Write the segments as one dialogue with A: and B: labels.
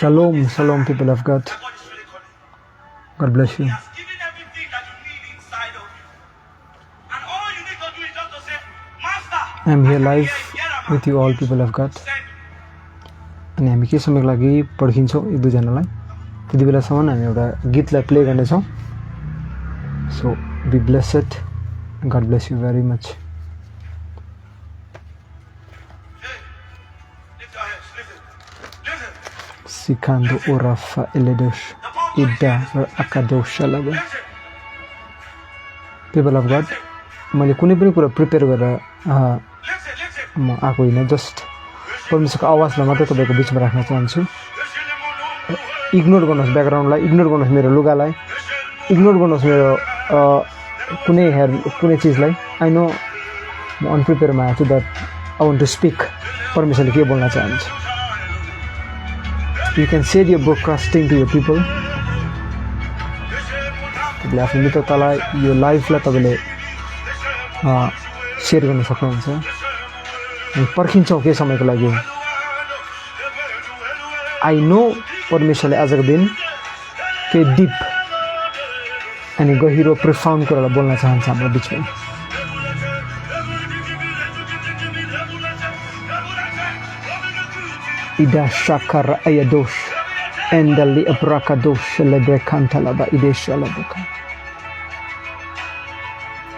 A: Shalom, shalom, people of God. God bless you. I am here live with you all, people of God. अनि हामी के समयको लागि पढिन्छौँ एक दुईजनालाई त्यति बेलासम्म हामी एउटा गीतलाई प्ले गर्नेछौँ. So be blessed. God bless you very much. Sikando orafa eledosh ida akadosh laba. People of God, मैले कुनै पनि कुरा प्रिपेयर गरेर म आएको होइन. जस्ट परमेश्वरको आवाजलाई मात्रै तपाईको बिचमा राख्न चाहन्छु. इग्नोर गर्नुहोस् ब्याकग्राउन्डलाई, इग्नोर गर्नुहोस् मेरो लुगालाई, इग्नोर गर्नुहोस् मेरो कुनै चीजलाई. आई नो म अनप्रिपेयरमा आएको छु. That I want to speak. परमेश्वरले के बोल्न चाहन्छ. You can share your broadcasting to your people. तपाईँले आफ्नो मित्रतालाई यो लाइफलाई तपाईँले सेयर गर्न सक्नुहुन्छ. हामी पर्खिन्छौँ के समयको लागि. आई नो परमेश्वरले आजको दिन केही डिप अनि गहिरो प्रोफाउन्ड कुरालाई बोल्न चाहन्छ हाम्रो बिचमा. Ida shakara ayadosh endali abrakadosh lebrekantalaba ideshalabaka.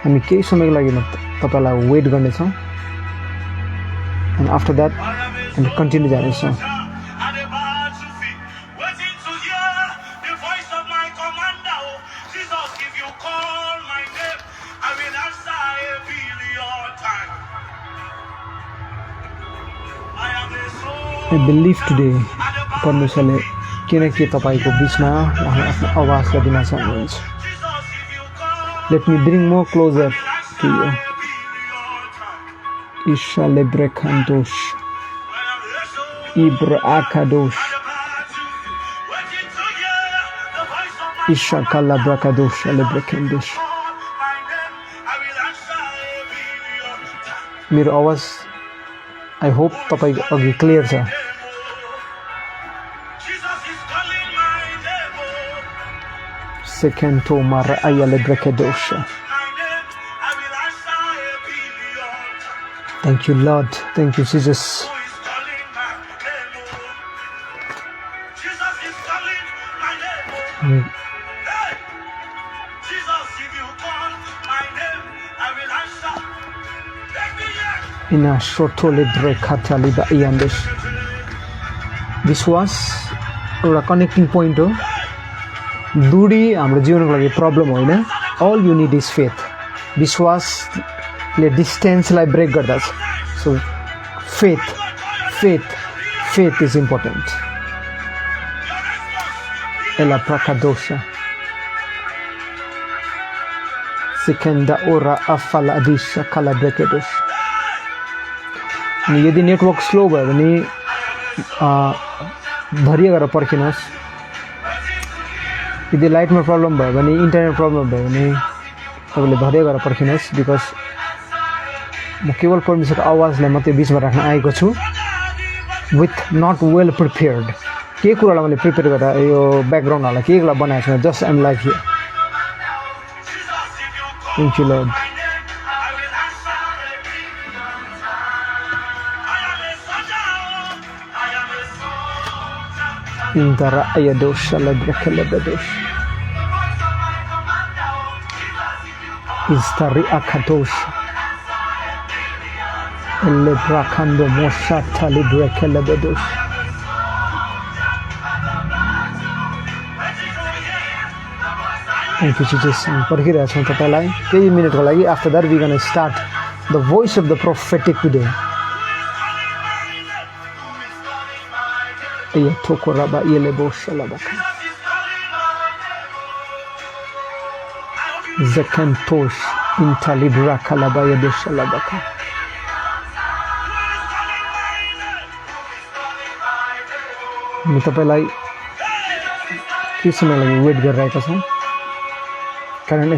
A: हामी केही समयको लागि तपाईलाई वेट गर्नेछौँ. and after that हामी कन्टिन्यू जानेछौँ. I believe today परमेश्वरले के न के तपाईको बिचमा आफ्नो आवाजलाई दिन चाहनुहुन्छ. Let me bring more closer to you. Isha lebrekandosh ibra akadosh Isha kalabrakadosh lebrekandosh. मेरो आवाज I hope तपाईको अघि क्लियर छ. Second to mara ayale brekedosha. Thank you, Lord. Thank you, Jesus. Ina shortole brekatali ba iandesh. This was a connecting point हो. दूरी हाम्रो जीवनको लागि प्रब्लम होइन. All you need is faith. विश्वासले डिस्टेन्सलाई ब्रेक गर्दछ. So faith is important. Ela prakadosha. Sikenda ora afala adisha kala brekedosh. अनि यदि नेटवर्क स्लो भयो भने धैर्य गरेर पर्खिनुहोस्. यदि लाइटमा प्रब्लम भयो भने, इन्टरनेट प्रब्लम भयो भने तपाईले धैर्य गरेर पर्खिनुहोस्. बिकज म केवल परमेश्वरको आवाजलाई मात्रै बिचमा राख्न आएको छु. With not well prepared. के कुरालाई मैले प्रिपेयर गरेर यो ब्याकग्राउन्डहरूलाई के कुरा बनाएको छु. Just I'm like here. Thank you lord. Indara ayadosh alebrekelebedosh. Istari akadosh. Elebrakando moshata librekelebedosh. Thank you, Jesus. पर्खिरहेको छौँ तपाईलाई केही मिनेटको लागि. After that we gonna start the voice of the prophetic today. Tokoraba yeleboshalabaka. Zekantosh intalibra kalabaya deshalabaka. म तपाईलाई के समय लागि वेट गरिरहेको छु. कारण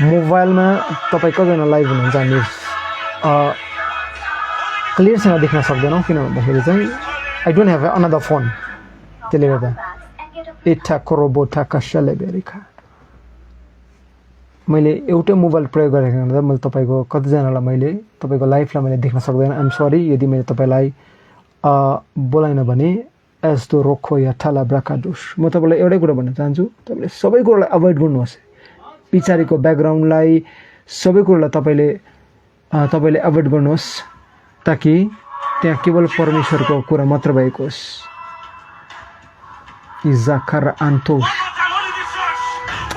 A: मोबाइलमा तपाई कजना लाइभ हुनुहुन्छ हामी क्लियरसँग देख्न सक्दैनौँ. किन भन्दाखेरि चाहिँ I don't have another phone. त्यसले गर्दा एठा कोरोबोठा कसले बेरिखा मैले एउटै मोबाइल प्रयोग गरेको हुँदा मैले तपाईको कतिजनालाई मैले तपाईको लाइफलाई मैले देख्न सक्दैन आइम सरी यदि मैले तपाईलाई बोलाइन भने एज दो रोखो या ठाला ब्राकाडुस म तपाईलाई एउटै कुरा भन्न चाहन्छु तपाईले सबै कुरालाई अभोइड गर्नुहोस् पिछाडीको ब्याकग्राउन्डलाई सबै कुरालाई तपाईले अभोइड गर्नुहोस् ताकि त्यहाँ केवल परमेश्वरको कुरा मात्र भएको होस् इजाकर आन्तो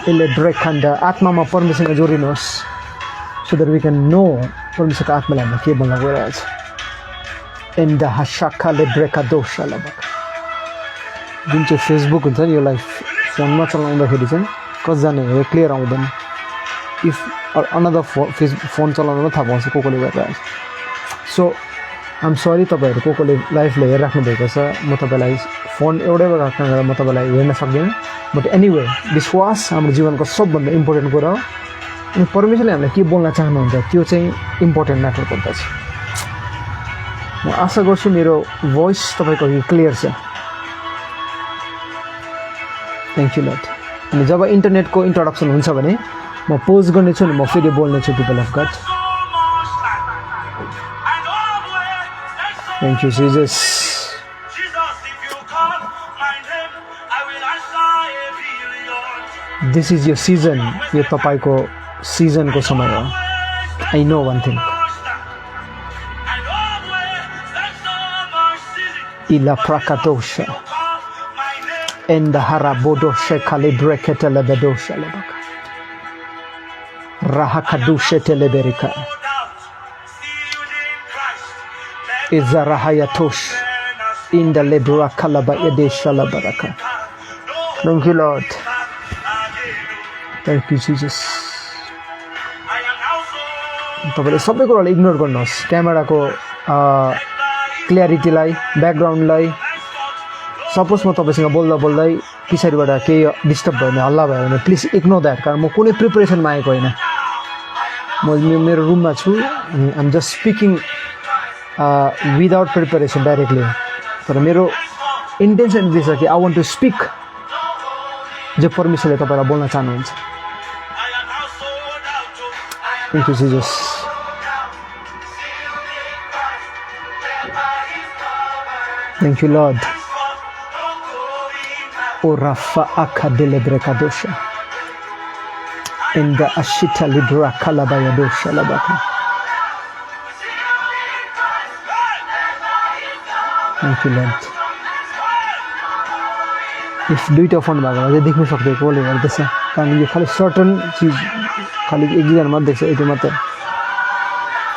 A: इले ड्रेखन्डा आत्मामा परमेश्वरसँग जोडिनुहोस् so that we can know परमेश्वरको आत्माले हामीलाई के भन्न गइरहेछ एन्ड हाशाकाले ब्रेकादोसा लबक जुन चाहिँ फेसबुक हुन्छ नि यो लाइफ फोनमा चलाउँदाखेरि चाहिँ कतिजनाहरू क्लियर आउँदैन इफ अनदर फोन चलाउनुमा थाहा पाउँछ कोले गरिरहेछ सो आइम सरी तपाईँहरू कोले लाइफले हेरिराख्नु भएको छ म तपाईँलाई फोन एउटैबाट राख्न म तपाईँलाई हेर्न सक्दिनँ बट एनिवे विश्वास हाम्रो जीवनको सबभन्दा इम्पोर्टेन्ट कुरा हो अनि परमेश्वरले हामीलाई के बोल्न चाहनुहुन्छ त्यो चाहिँ इम्पोर्टेन्ट म्याटर गर्दछ म आशा गर्छु मेरो भोइस तपाईँको क्लियर छ थ्याङ्क यू लट अनि जब इन्टरनेटको इन्ट्रोडक्सन हुन्छ भने म पोज गर्नेछु नि म फेरि बोल्नेछु people of God thank you Jesus this is यो सिजन यो तपाईँको सिजनको समय हो आई नो वान थिङ इला प्राकादोसा and हराबोदोसा खालिब्रेकेटेलेबेदोसा लेबका राहाकादुसेटेलेबेरिका इजाराहायातोस इंda lebra kalaba yadesha labaraka. Thank you, Lord. Thank you, Jesus. तपाईले सबै कुरालाई इग्नोर गर्नुहोस् क्यामेराको क्ल्यारिटीलाई ब्याकग्राउन्डलाई सपोज म तपाईसँग बोल्दा बोल्दै पछाडीबाट केही डिस्टर्ब भयो भने हल्ला भयो भने प्लिज इग्नोर द्याट कारण म कुनै प्रिपरेसनमा आएको होइन म मेरो रुममा छु I am just speaking without preparation directly तर मेरो इन्टेन्सन यति छ कि आई वान्ट टु स्पिक जो परमेश्वरले तपाईलाई बोल्न चाहनुहुन्छ thank you Jesus Thank you, Lord. O Rafa Akadele Brekadosha. In the Ashita Libra Kalabayadosha Labaka. Thank you, Lord. If do it often baga, they देख्न सक्दै कोले गर्दैछ कारण यो खाली सर्टन चीज खाली एक जना मात्र देख्छ यति मात्र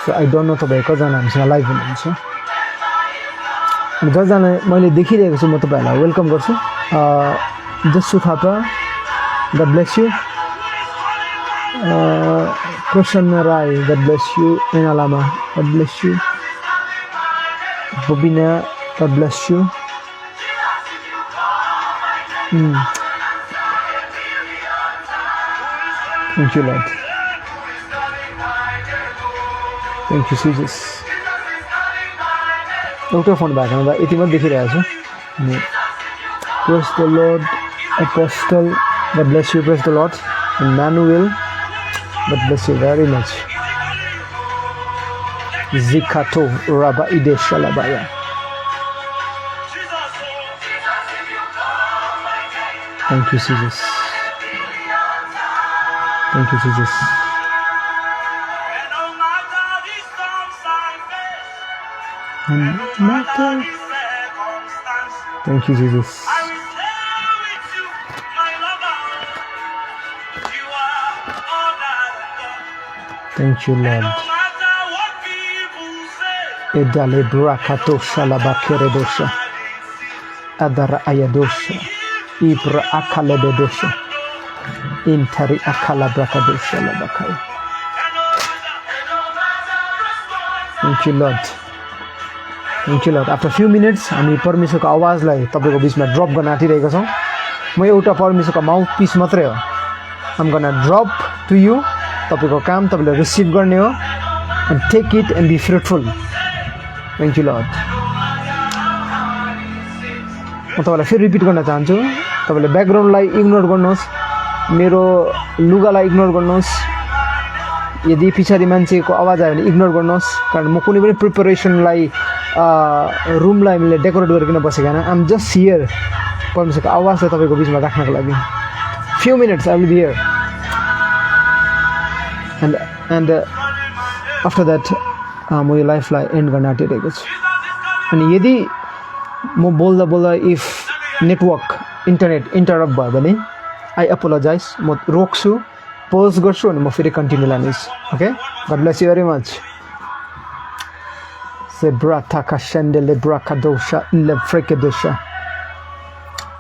A: सो आई डोन्ट नो तपाईहरु कजना हामीसँग लाइभ हुनुहुन्छ जसजना मैले देखिरहेको छु म तपाईहरुलाई वेलकम गर्छु जसु Thapa God bless you Prasanna Rai God bless you Ena Lama God bless you Babina God bless you Thank you, Lord. Thank you, Jesus. एउटा फोन भएको हुँदा यति मात्र देखिरहेको छु अनि praise the Lord apostle God bless you praise the Lord Emmanuel God bless you very much जिकातो राबा इडेशलाबाया Thank you, Jesus. Thank you, Jesus. Thank you, Jesus. Thank you, Lord. Edale brakato shalabakere dosha. Adara ayadosha. Ibra akalebedosha. Intari akalabrakadosha labakai. Thank you, Lord. Thank you, Lord. After few minutes, हामी परमेश्वरको आवाजलाई तपाईको बीचमा drop गर्न आँटिरहेका छौं म एउटा परमेश्वरको माउथ पिस मात्रै हो I'm gonna drop to you तपाईको काम तपाईले रिसिभ गर्ने हो and take it and be fruitful. Thank you, Lord. म तपाईलाई फेरि रिपिट गर्न चाहन्छु तपाईले ब्याकग्राउन्डलाई इग्नोर गर्नुहोस् मेरो लुगालाई इग्नोर गर्नुहोस् यदि पछाडी मान्छेको आवाज आयो भने इग्नोर गर्नुहोस् कारण म कुनै पनि प्रिपरेसनलाई रुमलाई मैले डेकोरेट गरिकन बसेको हैन आइ एम जस्ट हियर परमेश्वरको आवाजलाई तपाईको बीचमा राख्नको लागि few minutes I will be here and after that म यो लाइफलाई एन्ड गर्न आँटिरहेको छु अनि यदि म बोल्दा बोल्दा इफ नेटवर्क इन्टरनेट इन्टरप्ट भयो भने आई अपोलोजाइज म रोक्छु पोज गर्छु अनि म फेरि कन्टिन्यू लानेछु okay God bless you very much सेब्राटा काशेन्डेले ब्राका दोशा ले फ्रेके दोशा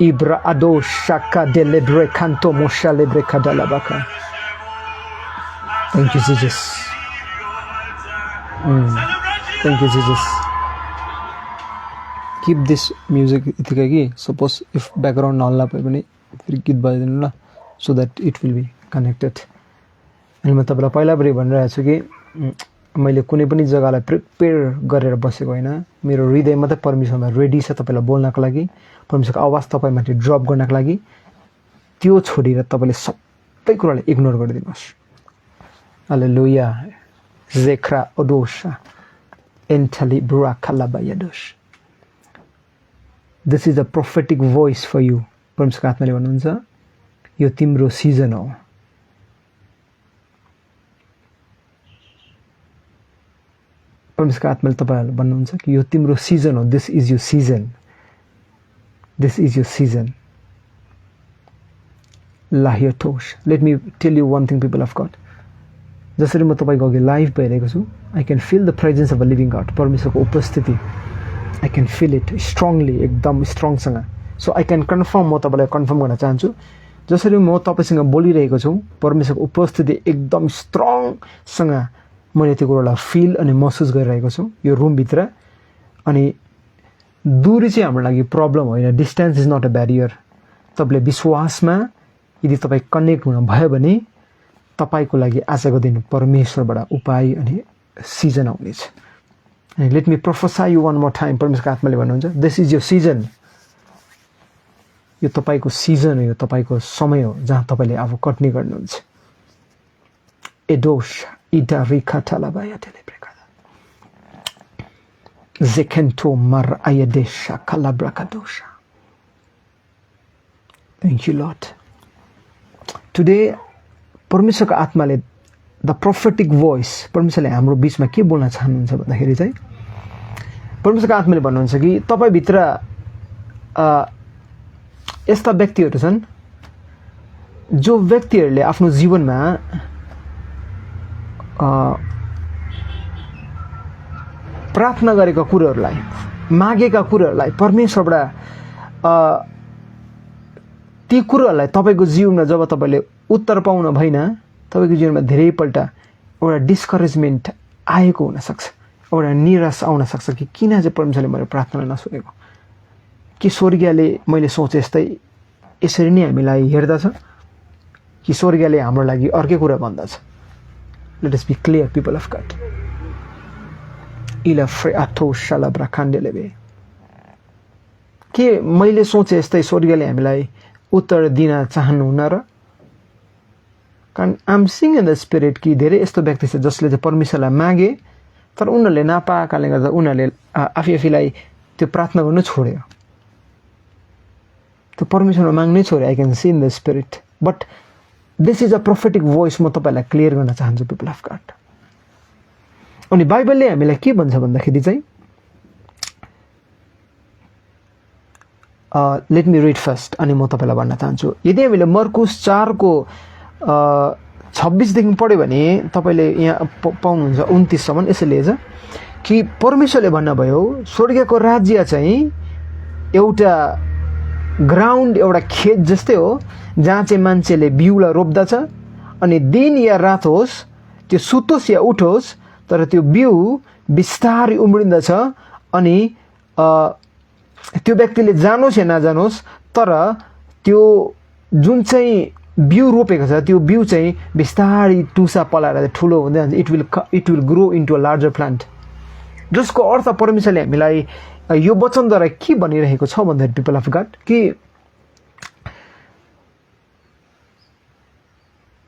A: इब्रा adosha ka delebre canto mosha lebre kadalabaka thank you Jesus thank you Jesus keep this music इतिकै कि suppose if background नहल्ला भयो भने फेरि गीत बजाइदिनु ल so that it will be connected अनि म तपाईलाई पहिला पनि भनिरहेको छु कि मैले कुनै पनि जग्गालाई प्रिपेयर गरेर बसेको हैन मेरो हृदय मात्रै परमेश्वरमा रेडी छ तपाईलाई बोल्नको लागि परमेश्वरको आवाज तपाईमाथि ड्रप गर्नको लागि त्यो छोडेर तपाईले सबै कुरालाई इग्नोर गरिदिनुहोस् हालेलुया जेक्रा ओडोशा एन्टली ब्राकालाबायादोश this is a prophetic voice for you परमेश्वरको आत्माले भन्नुहुन्छ यो तिम्रो सिजन हो परमेश्वरको आत्माले तपाईहरुलाई भन्नुहुन्छ कि यो तिम्रो सिजन हो this is your season This is your season. Lahiatosh. Let me tell you one thing, people of God. जसरी म तपाईको अघि लाइभ भइरहेको छु I can feel the presence of a living God. परमेश्वरको उपस्थिति I can feel it strongly, एकदम strong सँग. So I can confirm म तपाईलाई कन्फर्म गर्न चाहन्छु जसरी म तपाईसँग बोलिरहेको छु परमेश्वरको उपस्थिति एकदम स्ट्रङ सँग मैले त्यो कुरालाई फिल अनि महसुस गरिरहेको छु यो रुम भित्र अनि दूरी चाहिँ हाम्रो लागि प्रब्लम होइन distance is not a barrier तपाईले विश्वासमा यदि तपाई कनेक्ट हुन भयो भने तपाईको लागि आजको दिन परमेश्वरबाट उपाय अनि सिजन आउनेछ अनि let me प्रोफेसाई you one more time परमेश्वरको आत्माले भन्नुहुन्छ दिस इज योर सिजन यो तपाईको सिजन हो यो तपाईको समय हो जहाँ तपाईले अब कट्नी गर्नुहुन्छ एडोश Ida रिकाटालाबाया टेलेब्रेका Zekento mar ayadesha kalabrakadosha. Thank you, Lord. Today, परमेश्वरको आत्माले the prophetic voice परमेश्वरले हाम्रो बीचमा के बोल्न चाहनुहुन्छ भन्दाखेरि चाहिँ परमेश्वरको आत्माले भन्नुहुन्छ कि तपाई भित्र यस्ता व्यक्तिहरू छन् जो व्यक्तिहरूले आफ्नो जीवनमा प्रार्थना गरेका कुराहरूलाई मागेका कुराहरूलाई परमेश्वरबाट ती कुराहरूलाई तपाईको जीवनमा जब तपाईले उत्तर पाउन भएन तपाईको जीवनमा धेरैपल्ट एउटा डिस्करेजमेन्ट आएको हुन सक्छ एउटा निराश आउन सक्छ कि किन चाहिँ परमेश्वरले मेरो प्रार्थना नसुनेको कि स्वर्गीयले मैले सोचे जस्तै यसरी नै हामीलाई हेर्दछ कि स्वर्गीयले हाम्रो लागि अर्कै कुरा भन्दछ let us be clear people of God इला फ्रेआतो शालाब्राकान्डेलेबे के मैले सोचे जस्तै स्वर्गीयले हामीलाई उत्तर दिन चाहनुहुन्न र कारण I am seeing in the spirit कि धेरै यस्तो व्यक्ति छ जसले चाहिँ परमेश्वरलाई मागे तर उनीहरूले नपाएकाले गर्दा उनीहरूले आफैलाई त्यो प्रार्थना गर्नु छोड्यो त्यो परमेश्वरमा माग्नै छोड्यो I can see in the spirit but this is a prophetic voice म तपाईलाई क्लियर गर्न चाहन्छु पिपल अफ गॉड अनि बाइबलले हामीलाई के भन्छ भन्दाखेरि चाहिँ लेट मी रिड फर्स्ट अनि म तपाईलाई भन्न चाहन्छु यदि हामीले मर्कुस 4 को 26 देखि पढ्यो भने तपाईले यहाँ पाउनुहुन्छ 29 सम्म यसले छ कि परमेश्वरले भन्नुभयो स्वर्गको राज्य चाहिँ एउटा ग्राउन्ड एउटा खेत जस्तै हो जहाँ चाहिँ मान्छेले बिउला रोप्दछ अनि दिन या रात होस् त्यो सुतोस् या उठोस् तर त्यो बिउ बिस्तारै उम्रिँदछ अनि त्यो व्यक्तिले जानोस् या नजानोस् तर त्यो जुन चाहिँ बिउ रोपेको छ त्यो बिउ चाहिँ बिस्तारै टुसा पलाएर ठुलो हुँदै जान्छ it will grow into a larger plant जसको अर्थ परमेश्वरले हामीलाई यो वचनद्वारा के भनिरहेको छ भन्दाखेरि पिपल अफ गड कि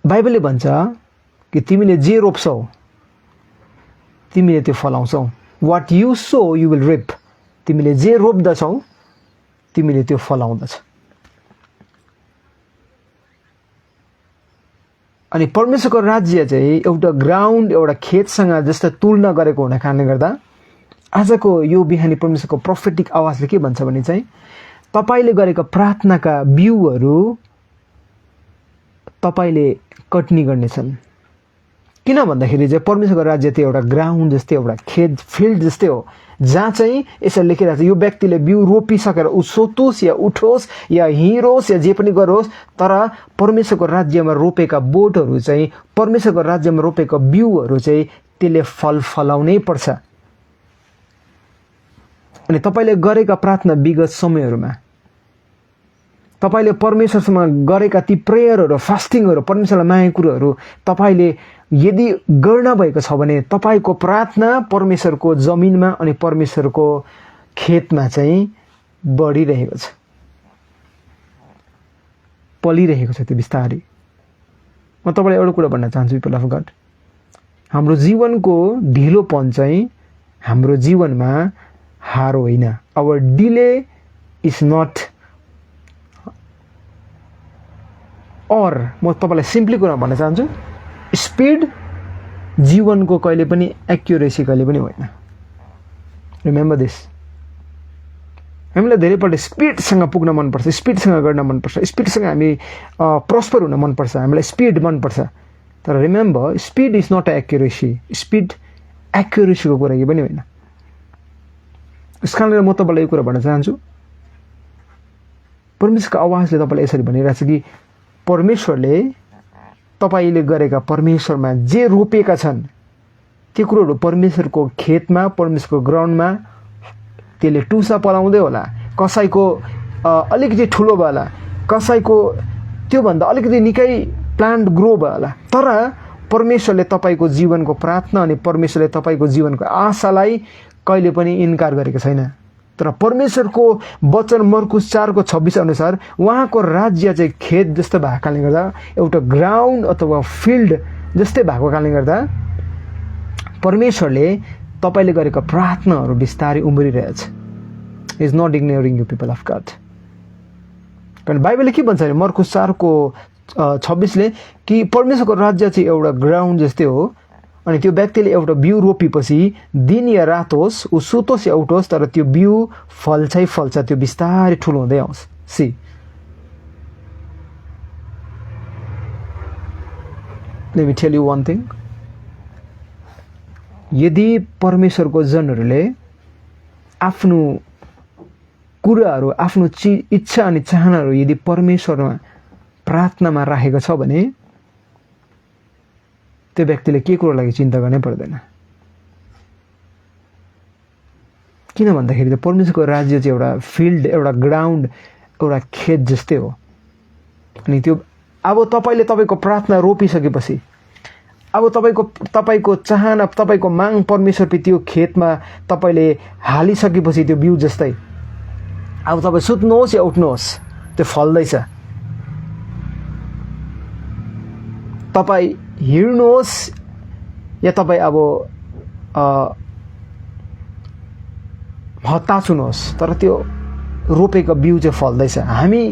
A: बाइबलले भन्छ कि तिमीले जे रोप्छौ तिमीले त्यो फलाउँछौ what you sow you will reap तिमीले जे रोप्दछौ तिमीले त्यो फलाउँदछ अनि परमेश्वरको राज्य चाहिँ एउटा ग्राउन्ड एउटा खेतसँग जस्तो तुलना गरेको हुने कारणले गर्दा आजको यो बिहानी परमेश्वरको प्रोफेटिक आवाजले के भन्छ भने चाहिँ तपाईले गरेका प्रार्थनाका बिउहरू तपाईले कटनी गर्नेछन् किन भन्दाखेरि चाहिँ परमेश्वरको राज्य त्यो एउटा ग्राउन्ड जस्तै एउटा खेत फिल्ड जस्तै हो जहाँ चाहिँ यसरी लेखिरहेको छ यो व्यक्तिले बिउ रोपिसकेर सोतोस् या उठोस् या हिँडोस् या जे पनि गरोस् तर परमेश्वरको राज्यमा रोपेका बोटहरू चाहिँ परमेश्वरको राज्यमा रोपेका बिउहरू चाहिँ त्यसले फल फलाउनै पर्छ अनि तपाईले गरेका प्रार्थना विगत समयहरूमा तपाईले परमेश्वरसँग गरेका ती प्रेयरहरू फास्टिङहरू परमेश्वरलाई मागेका कुरोहरू तपाईले यदि गर्न भएको छ भने तपाईको प्रार्थना परमेश्वरको जमिनमा अनि परमेश्वरको खेतमा चाहिँ बढिरहेको छ पलिरहेको छ त्यो बिस्तारै म तपाईलाई एउटा कुरा भन्न चाहन्छु पिपल अफ गड हाम्रो जीवनको ढिलोपन चाहिँ हाम्रो जीवनमा हार होइन आवर डिले इज नट और म तपाईलाई सिम्पली कुरा भन्न चाहन्छु स्पिड जीवनको कहिले पनि एक्युरेसी कहिले पनि होइन रिमेम्बर दिस हामीलाई धेरैपल्ट स्पिडसँग पुग्न मनपर्छ स्पिडसँग गर्न मनपर्छ स्पिडसँग हामी प्रस्पर हुन मनपर्छ हामीलाई स्पिड मनपर्छ तर remember speed is not accuracy speed एक्युरेसीको कुरा के पनि होइन यस कारणले म तपाईलाई यो कुरा भन्न चाहन्छु परमेश्वरको आवाजले तपाईलाई यसरी भनिरहेछ कि परमेश्वरले तपाईले गरेका परमेश्वरमा जे रोपेका छन् त्यो कुरोहरू परमेश्वरको खेतमा परमेश्वरको ग्राउन्डमा त्यसले टुसा पलाउँदै होला कसैको अलिकति ठुलो भयो होला कसैको त्योभन्दा अलिकति निकै प्लान्ट ग्रो भयो होला तर परमेश्वरले तपाईको जीवनको प्रार्थना अनि परमेश्वरले तपाईको जीवनको आशालाई कहिले पनि इन्कार गरेको छैन तर परमेश्वरको वचन मर्कुस 4:26 अनुसार उहाँको राज्य चाहिँ खेत जस्तो भएको कारणले गर्दा एउटा ग्राउन्ड अथवा फिल्ड जस्तै भएको कारणले गर्दा परमेश्वरले तपाईले गरेका प्रार्थनाहरू बिस्तारै उम्रिरहेछ is not ignoring you people of God कारण बाइबलले के भन्छ भने मर्कुस 4:26 ले कि परमेश्वरको राज्य चाहिँ एउटा ग्राउन्ड जस्तै हो अनि त्यो व्यक्तिले एउटा बिउ रोपेपछि दिन या रात होस् उ सुतोस् या उठोस् तर त्यो बिउ फल्छै फल्छ त्यो बिस्तारै ठुलो हुँदै आउँछ see let me tell you one thing यदि परमेश्वरको जनहरूले आफ्नो कुराहरू आफ्नो इच्छा अनि चाहनाहरू यदि परमेश्वरमा प्रार्थनामा राखेको छ भने त्यो व्यक्तिले के कुरो लागि चिन्ता गर्नै पर्दैन किन भन्दाखेरि त परमेश्वरको राज्य चाहिँ एउटा फिल्ड एउटा ग्राउन्ड एउटा खेत जस्तै हो अनि त्यो अब तपाईले तपाईको प्रार्थना रोपिसकेपछि अब तपाईको चाहना तपाईको माग परमेश्वरप्रति त्यो खेतमा तपाईले हालिसकेपछि त्यो बिउ जस्तै अब तपाई सुत्नुहोस् या उठ्नुहोस् त्यो फल्दैछ तपाई हिँड्नुहोस् या तपाई अब हताश हुनुहोस् तर त्यो रोपेको बिउ चाहिँ फल्दैछ हामी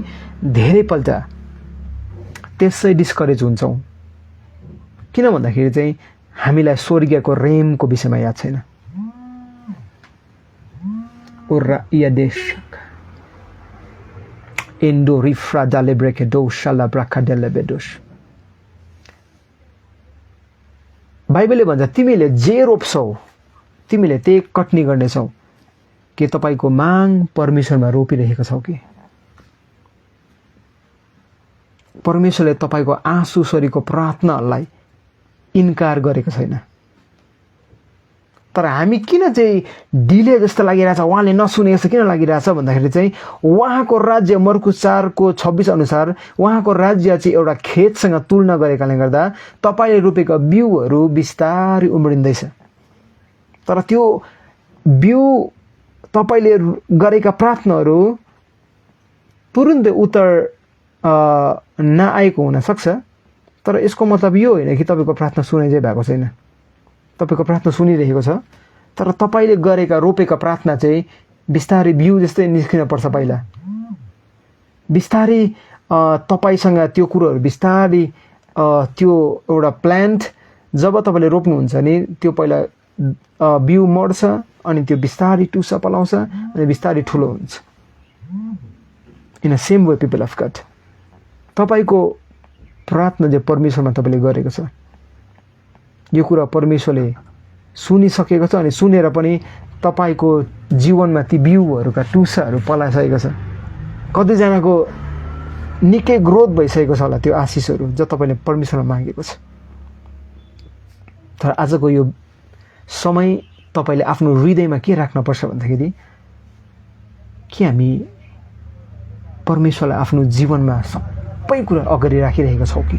A: धेरैपल्ट त्यसै डिस्करेज हुन्छौँ किन भन्दाखेरि चाहिँ हामीलाई स्वर्गीयको रेमको विषयमा याद छैन उर्रा यादेश इन्डो रिफ्रा डाले ब्रेके डो शाला ब्राखा डेले बेडोस बाइबलले भन्छ तिमीले जे रोप्छौ तिमीले त्यही कटनी गर्नेछौ के तपाईको माग परमेश्वरमा रोपिरहेको छौ कि परमेश्वरले तपाईको आँसु सरीको प्रार्थनाहरूलाई इन्कार गरेको छैन तर हामी किन चाहिँ डिले जस्तो लागिरहेछ उहाँले नसुने जस्तो किन लागिरहेछ भन्दाखेरि चाहिँ उहाँको राज्य मर्कुस 4:26 अनुसार उहाँको राज्य चाहिँ एउटा खेतसँग तुलना गरेकाले गर्दा तपाईले रोपेका बिउहरू बिस्तारै उम्रिँदैछ तर त्यो बिउ तपाईले गरेका प्रार्थनाहरू तुरुन्तै उत्तर नआएको हुन सक्छ, तर यसको मतलब यो होइन कि तपाईको प्रार्थना सुनाइ चाहिँ भएको छैन। तपाईको प्रार्थना सुनिरहेको छ, तर तपाईले गरेका रोपेका प्रार्थना चाहिँ बिस्तारै बिउ जस्तै निस्किन पर्छ। पहिला बिस्तारै तपाईसँग त्यो कुरोहरू बिस्तारै त्यो एउटा प्लान्ट जब तपाईले रोप्नुहुन्छ नि त्यो पहिला बिउ मर्छ अनि त्यो बिस्तारै टुसा पलाउँछ अनि बिस्तारै ठुलो हुन्छ। In a same way people of God, तपाईको प्रार्थना जे परमेश्वरमा तपाईले गरेको छ यो कुरा परमेश्वरले सुनिसकेको छ अनि सुनेर पनि तपाईको जीवनमा ती बिउहरूका टुसाहरू पलाइसकेको छ। कतिजनाको निकै ग्रोथ भइसकेको छ होला त्यो आशिषहरू जो तपाईले परमेश्वरमा मागेको छ। तर आजको यो समय तपाईले आफ्नो हृदयमा के राख्नुपर्छ भन्दाखेरि के हामी परमेश्वरलाई आफ्नो जीवनमा सबै कुरा अगाडि राखिरहेका छौँ कि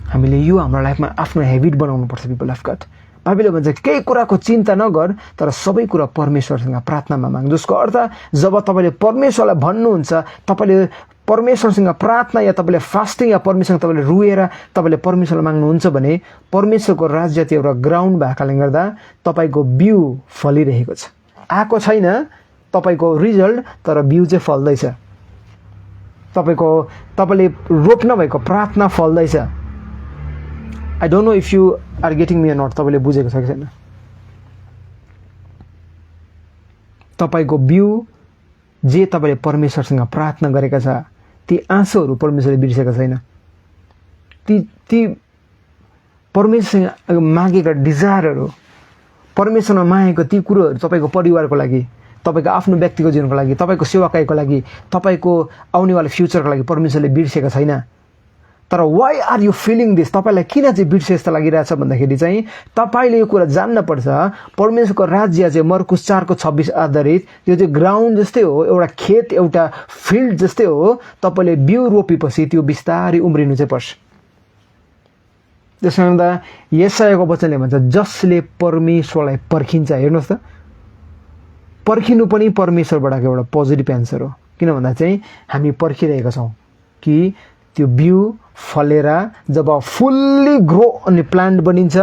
A: हामीले यो हाम्रो लाइफमा आफ्नो हेबिट बनाउनु पर्छ। पिपल अफ गड, बाइबलले भन्छ केही कुराको चिन्ता नगर तर सबै कुरा परमेश्वरसँग प्रार्थनामा माग, जसको अर्थ जब तपाईले परमेश्वरलाई भन्नुहुन्छ, तपाईले परमेश्वरसँग प्रार्थना या तपाईले फास्टिङ या परमेश्वरसँग तपाईले रुएर तपाईले परमेश्वरलाई माग्नुहुन्छ भने परमेश्वरको राज्य त्यो एउटा ग्राउन्ड भएकाले गर्दा तपाईको बिउ फलिरहेको छ। आएको छैन तपाईको रिजल्ट, तर बिउ चाहिँ फल्दैछ। तपाईले रोप्न भएको प्रार्थना फल्दैछ। I don't know if you are getting me not, तपाईँले बुझेको छ कि छैन? तपाईँको बिउ जे तपाईँले परमेश्वरसँग प्रार्थना गरेका छ ती आँसुहरू परमेश्वरले बिर्सेका छैन। ती परमेश्वरसँग मागेका डिजायरहरू, परमेश्वरमा मागेको ती कुरोहरू तपाईँको परिवारको लागि, तपाईँको आफ्नो व्यक्तिगत जीवनको लागि, तपाईँको सेवाकाईको लागि, तपाईँको आउनेवाला फ्युचरको लागि परमेश्वरले बिर्सेका छैन। तर why are you feeling this? तपाईँलाई किन चाहिँ बिर्से जस्तो लागिरहेछ भन्दाखेरि चाहिँ तपाईँले यो कुरा जान्नुपर्छ। परमेश्वरको राज्य चाहिँ मर्कुस 4:26 आधारित यो चाहिँ ग्राउन्ड जस्तै हो, एउटा खेत एउटा फिल्ड जस्तै हो। तपाईँले बिउ रोपेपछि त्यो बिस्तारै उम्रिनु चाहिँ पर्छ। त्यसो हुँदा यशायाको वचनले भन्छ जसले परमेश्वरलाई पर्खिन्छ, हेर्नुहोस् त, पर्खिनु पनि परमेश्वरबाट एउटा पोजिटिभ एन्सर हो। किन भन्दा चाहिँ हामी पर्खिरहेका छौँ कि त्यो बिउ फलेर जब फुल्ली ग्रो अनि प्लान्ट बनिन्छ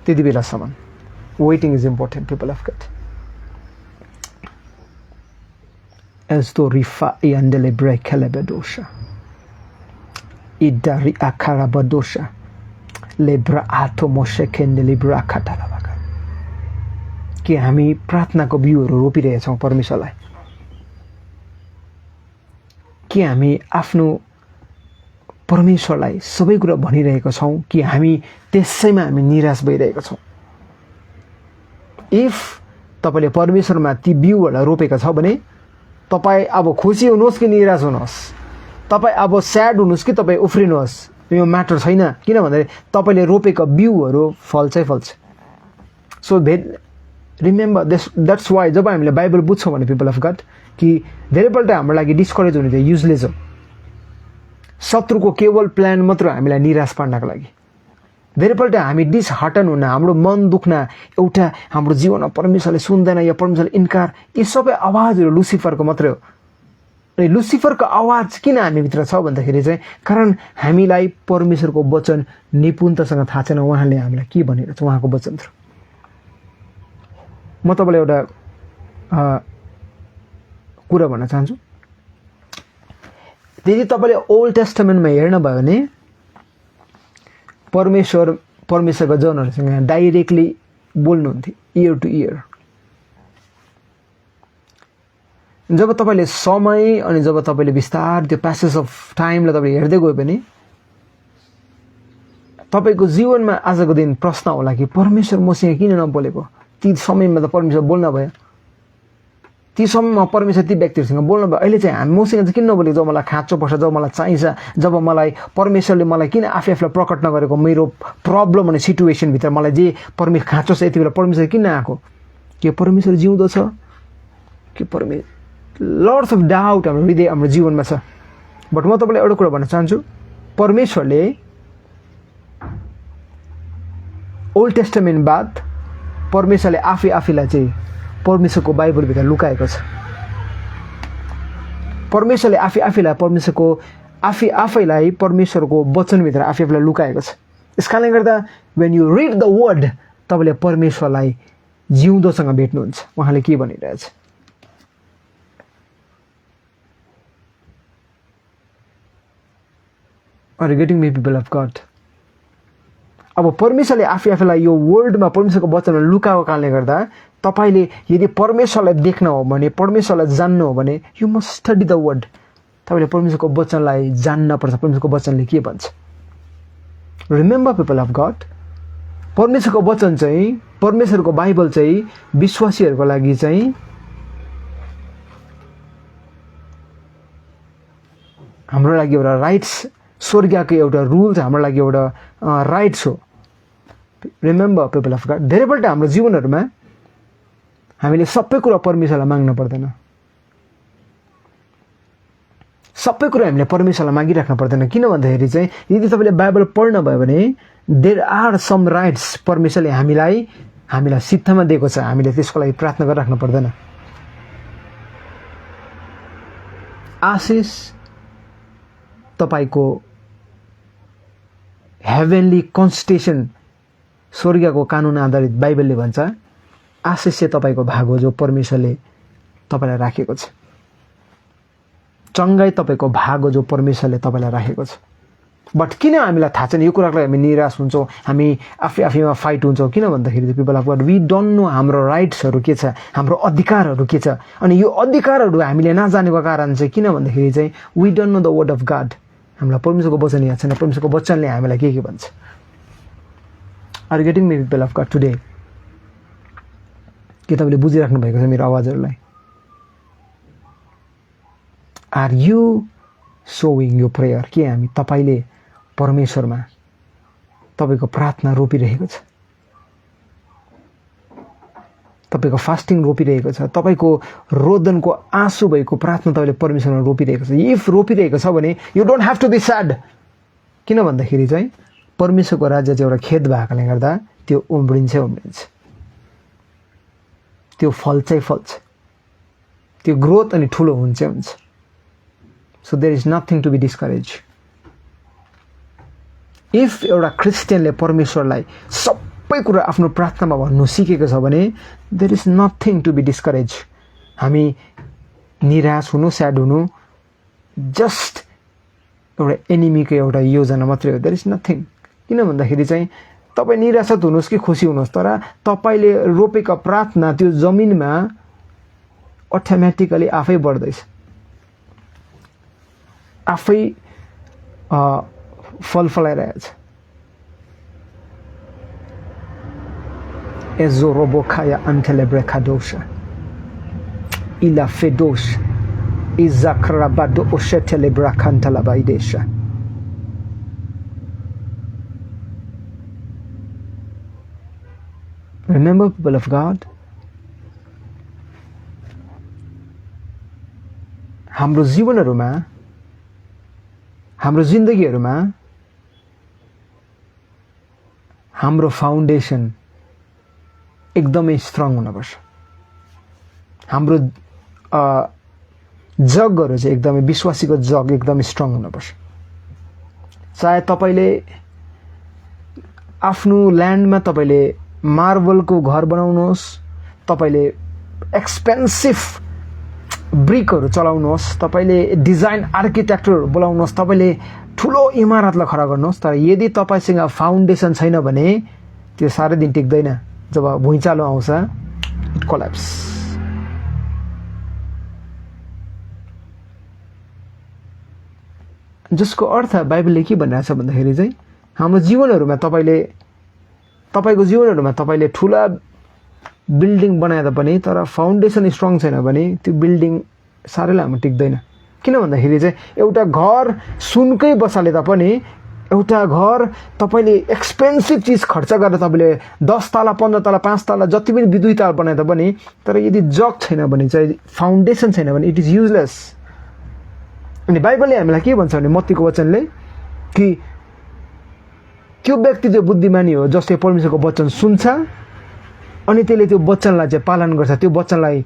A: त्यति बेलासम्म waiting is important. People of God, एस्तो रिफा यान्डेले ब्रेकेले बदोशा इदारी आखारा बदोशा लेब्रा आथो मोशे केन्डेले ब्राखाटाला बगा। के हामी प्रार्थनाको बिउहरू रोपिरहेछौँ परमेश्वरलाई? के हामी आफ्नो परमेश्वरलाई सबै कुरा भनिरहेका छौँ कि हामी त्यसैमा हामी निराश भइरहेका छौँ? इफ तपाईँले परमेश्वरमा ती बिउहरूलाई रोपेका छ भने तपाईँ अब खुसी हुनुहोस् कि निराश हुनुहोस्, तपाईँ अब स्याड हुनुहोस् कि तपाईँ उफ्रिनुहोस्, यो म्याटर छैन। किन भन्दाखेरि तपाईँले रोपेका बिउहरू फल्छै फल्छ। सो रिमेम्बर द्याट्स वाइ जब हामीले बाइबल बुझ्छौँ भने पिपल अफ गड कि धेरैपल्ट हाम्रो लागि डिस्करेज हुने चाहिँ युजलेस हो। शत्रुको केवल प्लान मात्र हामीलाई निराश पार्नको लागि। धेरैपल्ट हामी डिसहार्टन हुन, हाम्रो मन दुख्न, एउटा हाम्रो जीवनमा परमेश्वरले सुन्दैन या परमेश्वरले इन्कार, यी सबै आवाजहरू लुसिफरको मात्रै हो। अनि लुसिफरको आवाज किन हामीभित्र छ भन्दाखेरि चाहिँ कारण हामीलाई परमेश्वरको वचन निपुणतासँग थाहा छैन उहाँले हामीलाई के भनेर छ उहाँको वचन थ्रु। म तपाईँलाई एउटा कुरा भन्न चाहन्छु। यदि तपाईँले ओल्ड टेस्टामेन्टमा हेर्नुभयो भने परमेश्वरको जनहरूसँग डाइरेक्टली बोल्नुहुन्थ्यो, इयर टु इयर। जब तपाईँले समय अनि जब तपाईँले बिस्तार त्यो प्यासेज अफ टाइमलाई तपाईँले हेर्दै गयो भने तपाईँको जीवनमा आजको दिन प्रश्न होला कि परमेश्वर मसँग किन नबोलेको? ती समयमा त परमेश्वर बोल्न भयो, ती समयमा परमेश्वर ती व्यक्तिहरूसँग बोल्नु भयो, अहिले चाहिँ हामी मसँग चाहिँ किन नबोलेको? जब मलाई खाँचो पर्छ, जब मलाई चाहिन्छ, जब मलाई परमेश्वरले मलाई किन आफै आफूलाई प्रकट नगरेको, मेरो प्रब्लम अनि सिचुएसनभित्र मलाई जे परमेश्वर खाँचो छ यति बेला परमेश्वर किन आएको? के परमेश्वर जिउँदो छ कि परमेश्वर? लट्स अफ डाउट हाम्रो हृदय हाम्रो जीवनमा छ। बट म तपाईँलाई एउटा कुरा भन्न चाहन्छु, परमेश्वरले ओल्ड टेस्टामेन्ट बाद परमेश्वरले आफैलाई चाहिँ परमेश्वरको बाइबलभित्र लुकाएको छ। परमेश्वरले आफैलाई परमेश्वरको वचनभित्र आफैलाई लुकाएको छ। यस कारणले गर्दा when you read the word तपाईले परमेश्वरलाई जिउँदोसँग भेट्नुहुन्छ। उहाँले के भनिरहेछ? Are you getting me, people of God? अब परमेश्वरले आफैलाई यो वर्ल्डमा परमेश्वरको वचनमा लुकाएको कारणले गर्दा तपाईले यदि परमेश्वरलाई देख्न हो भने, परमेश्वरलाई जान्नु हो भने you must study the word. तपाईले परमेश्वरको वचनलाई जान्न पर्छ। परमेश्वरको वचनले के भन्छ? Remember, people of God, परमेश्वरको वचन चाहिँ, परमेश्वरको बाइबल चाहिँ विश्वासीहरूको लागि चाहिँ हाम्रो लागि एउटा राइट्स, स्वर्गको एउटा रुल, हाम्रो लागि एउटा राइट्स हो। रिमेम्बर पिपल अफ गॉड, धेरैपल्ट हाम्रो जीवनहरुमा हामीले सबै कुरा परमेश्वरलाई माग्न पर्दैन। सबै कुरा हामीले परमेश्वरलाई मागिराख्न पर्दैन। किन भन्दाखेरि चाहिँ यदि तपाईले बाइबल पढ्न भयो भने देयर आर सम राइट्स परमेश्वरले हामीलाई सिद्धमा दिएको छ। हामीले त्यसको लागि प्रार्थना गरिराख्न पर्दैन। आशिष तपाईको हेभेनली कन्स्टिट्युसन, स्वर्गको कानुन आधारित बाइबलले भन्छ आशिष चाहिँ तपाईको भाग हो जो परमेश्वरले तपाईलाई राखेको छ। चंगाई तपाईको भाग हो जो परमेश्वरले तपाईलाई राखेको छ। बट किन हामीलाई थाहा छैन यो कुराको लागि हामी निराश हुन्छौं, हामी आफैमा फाइट हुन्छौं? किन भन्दाखेरि people of God we don't know हाम्रो राइट्सहरु के छ, हाम्रो अधिकारहरु के छ। अनि यो अधिकारहरु हामीले नजानेको कारण चाहिँ किन भन्दाखेरि चाहिँ we don't know the word of God. हामीलाई परमेश्वरको वचन याद छैन। परमेश्वरको वचनले हामीलाई के भन्छ? Are you getting me people of God today? के तपाईले बुझिराख्नु भएको छ मेरो आवाजहरुलाई? Are you sowing your prayer? के हामी तपाईले परमेश्वरमा तपाईको प्रार्थना रोपिरहेको छ? तपाईको फास्टिङ रोपिरहेको छ? तपाईको रोदनको आँसु भएको प्रार्थना तपाईले परमेश्वरमा रोपिरहेको छ? इफ रोपिरहेको छ भने you don't have to be sad. किन भन्दाखेरि चाहिँ परमेश्वरको राज्य चाहिँ एउटा खेत भएकोले गर्दा त्यो उम्रिन्छ, त्यो फल्छ, त्यो ग्रोथ अनि ठुलो हुन्छ। So there is nothing to be discouraged. If एउटा क्रिस्चियनले परमेश्वरलाई सबै कुरा आफ्नो प्रार्थनामा भन्नु सिकेको छ भने there is nothing to be discouraged. हामी निराश हुनु, स्याड हुनु जस्ट एउटा एनिमीको एउटा योजना मात्रै हो। there is nothing. किन भन्दाखेरि चाहिँ तपाई निराशत हुनुस् कि खुसी हुनुस्, तर तपाईले रोपेको प्रार्थना त्यो जमिनमा अटोमेटिकली आफै बढ्दैछ, आफै फल फलाइरहेछ। एजो रोबोखाया अन्टेलेब्रेखाडोशा इला फेडोश इजाक्राबादो ओशेटेलेब्राखान्टलाबाइदेशा। Remember, people of God, हाम्रो जीवनहरुमा, हाम्रो जिन्दगीहरुमा हाम्रो फाउन्डेसन एकदमै स्ट्रङ हुनुपर्छ। हाम्रो जगहरु चाहिँ एकदमै विश्वासीको जग एकदमै स्ट्रङ हुनुपर्छ। चाहे तपाईले आफ्नो ल्यान्डमा तपाईले मार्बलको घर बनाउनुहोस्, तपाईले एक्सपेन्सिभ ब्रिकहरु चलाउनुहोस्, तपाईले डिजाइन आर्किटेक्चर बोलाउनुहोस्, तपाईले ठुलो इमारतलाई खडा गर्नुहोस्, तर यदि तपाईसँग फाउन्डेसन छैन भने त्यो सारै दिन टिक्दैन। जब भुइँचालो आउँछ इट कोल्याप्स। जसको अर्थ बाइबलले के भनिरहेछ भन्दाखेरि चाहिँ हाम्रो जीवनहरुमा तपाईको जीवनहरुमा तपाईले ठूला बिल्डिङ बनाए पनि तर फाउन्डेसन स्ट्रङ छैन भने त्यो बिल्डिङ सारै लामो टिक्दैन। किन भन्दाखेरि चाहिँ एउटा घर सुनकै बसाले तापनि, एउटा घर तपाईले एक्सपेन्सिभ चीज खर्च गरेर तपाईले 10 तला 15 तला 5 तला जति पनि 2 तला बनाए तापनि तर यदि जग छैन भने चाहिँ फाउन्डेसन छैन भने इट इज युजलेस। अनि बाइबलले हामीलाई के भन्छ भने मत्तीको वचनले कि त्यो व्यक्ति चाहिँ बुद्धिमानी हो जसले परमेश्वरको वचन सुन्छ अनि त्यसले त्यो वचनलाई चाहिँ पालन गर्छ, त्यो वचनलाई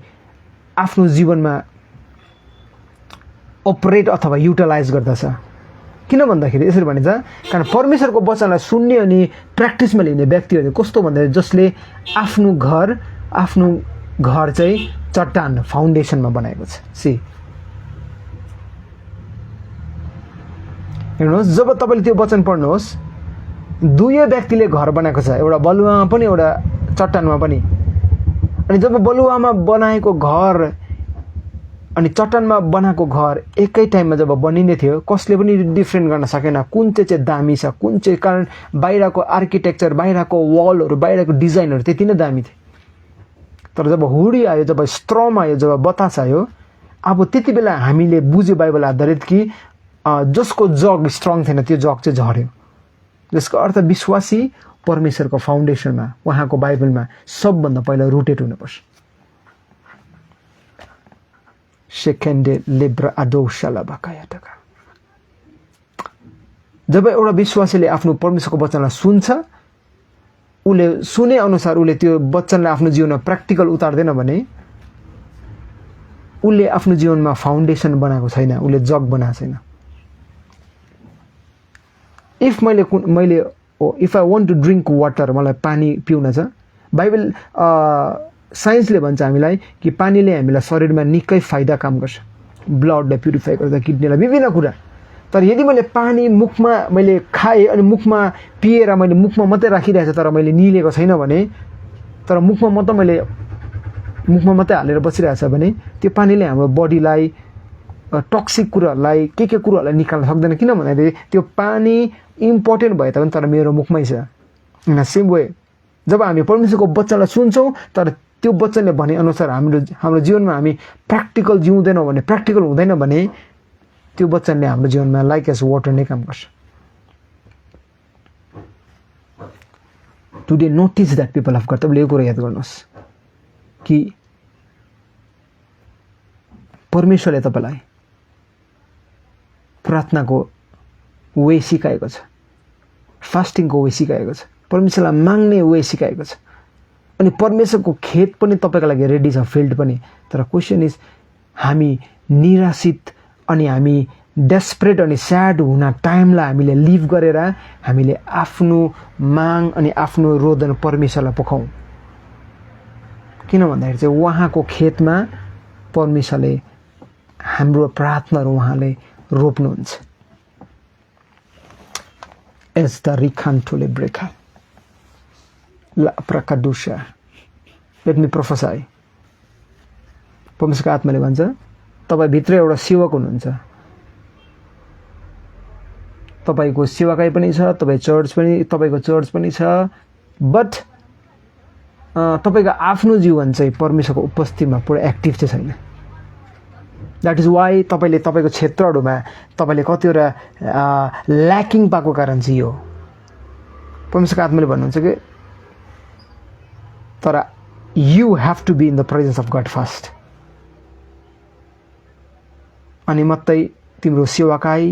A: आफ्नो जीवनमा अपरेट अथवा युटिलाइज गर्दछ। किन भन्दाखेरि यसरी भनिन्छ, कारण परमेश्वरको वचनलाई सुन्ने अनि प्र्याक्टिसमा लिने व्यक्तिहरू कस्तो भन्दा जसले आफ्नो घर चाहिँ चट्टान फाउन्डेसनमा बनाएको छ। सी हेर्नुहोस्, जब तपाईँले त्यो वचन पढ्नुहोस्, दुवै व्यक्तिले घर बनाएको छ, एउटा बलुवामा पनि एउटा चट्टानमा पनि। अनि जब बलुवामा बनाएको घर अनि चट्टानमा बनाएको घर एकै टाइममा जब बनिने थियो, कसले पनि डिफ्रेन्ट गर्न सकेन कुन चाहिँ दामी छ, कुन चाहिँ, कारण बाहिरको आर्किटेक्चर, बाहिरको वालहरू, बाहिरको डिजाइनहरू त्यति नै दामी थिए। तर जब हुडी आयो, जब स्ट्रम आयो, जब बतास आयो, अब त्यति बेला हामीले बुझ्यो बाइबल आधारित कि जसको जग स्ट्रङ थिएन त्यो जग चाहिँ झऱ्यो। जसको अर्थ विश्वासी परमेश्वरको फाउन्डेसनमा, उहाँको बाइबलमा सबभन्दा पहिला रुटेड हुनुपर्छ। सेकेन्डे लेब्रा आदौशाला बाकायाटका। जब एउटा विश्वासीले आफ्नो परमेश्वरको वचनलाई सुन्छ, उसले सुने अनुसार उसले त्यो वचनलाई आफ्नो जीवनमा प्र्याक्टिकल उतार्दैन भने उसले आफ्नो जीवनमा फाउन्डेसन बनाएको छैन, उसले जग बनाएको छैन। If I want to drink water, मलाई पानी पिउन छ, बाइबल साइन्सले भन्छ हामीलाई कि पानीले हामीलाई शरीरमा निकै फाइदा काम गर्छ, ब्लडलाई प्युरिफाई गर्छ, किडनीलाई, विभिन्न कुरा। तर यदि मैले पानी मुखमा मैले खाएँ अनि मुखमा पिएर मैले मुखमा मात्रै राखिरहेको छ, तर मैले निलेको छैन भने, तर मुखमा मात्रै हालेर बसिरहेछ भने त्यो पानीले हाम्रो बडीलाई टक्सिक कुराहरूलाई के कुराहरूलाई निकाल्न सक्दैन। किन भन्दाखेरि त्यो पानी इम्पोर्टेन्ट भए तापनि तर मेरो मुखमै छ। सेम वे जब हामी परमेश्वरको वचनलाई सुन्छौँ तर त्यो वचनले भनेअनुसार हाम्रो जीवनमा हामी प्र्याक्टिकल जिउँदैनौँ भने, प्र्याक्टिकल हुँदैन भने त्यो वचनले हाम्रो जीवनमा लाइक एज वाटर नै काम गर्छ। Today notice that people of God. तपाईँले यो कुरा याद गर्नुहोस् कि परमेश्वरले तपाईँलाई प्रार्थनाको वे सिकाएको छ, फास्टिङको वे सिकाएको छ, परमेश्वरलाई माग्ने वे सिकाएको छ, अनि परमेश्वरको खेत पनि तपाईँको लागि रेडी छ, फिल्ड पनि। तर क्वेसन इज, हामी निराशित अनि हामी डेस्परेट अनि स्याड हुन टाइमलाई हामीले लिभ गरेर हामीले आफ्नो माग अनि आफ्नो रोदन परमेश्वरलाई पोखाउँ। किन भन्दाखेरि चाहिँ उहाँको खेतमा परमेश्वरले हाम्रो प्रार्थनाहरू उहाँले रोप्नुहुन्छ। एज द रिखान्टोले ब्रेखा ला प्रकादुषा। Let me प्रोफेसाई। परमेश्वरको आत्माले भन्छ तपाईँ भित्र एउटा सेवक हुनुहुन्छ, तपाईँको सेवाकाई पनि छ, तपाईँको चर्च पनि छ, बट तपाईँको आफ्नो जीवन चाहिँ परमेश्वरको उपस्थितिमा पुरा एक्टिभ चाहिँ छैन। द्याट इज वाइ तपाईँले तपाईँको क्षेत्रहरूमा तपाईँले कतिवटा ल्याकिङ पाएको कारण चाहिँ यो। परमेश्वरको आत्माले भन्नुहुन्छ कि तर you have to be in the presence of God first, अनि मात्रै तिम्रो सेवाकाई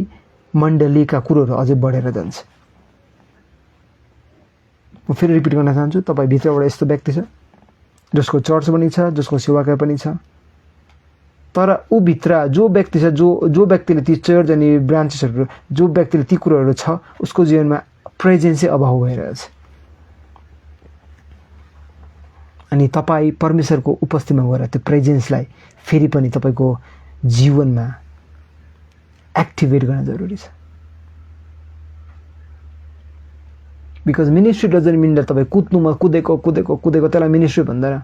A: मण्डलीका कुरोहरू अझै बढेर जान्छ। म फेरि रिपिट गर्न चाहन्छु, तपाईँभित्र एउटा यस्तो व्यक्ति छ जसको चर्च पनि छ, जसको सेवाकाई पनि छ, तर ऊ भित्र जो व्यक्ति छ, जो व्यक्तिले ती चर्च अनि ब्रान्चेसहरू, जो व्यक्तिले ती कुरोहरू छ, उसको जीवनमा प्रेजेन्सै अभाव भइरहेछ। अनि तपाईँ परमेश्वरको उपस्थितिमा गएर त्यो प्रेजेन्सलाई फेरि पनि तपाईँको जीवनमा एक्टिभेट गर्न जरुरी छ। बिकज मिनिस्ट्री डजन्ट मिन तपाईँ कुद्नुमा कुदेको त्यसलाई मिनिस्ट्री भन्दैन,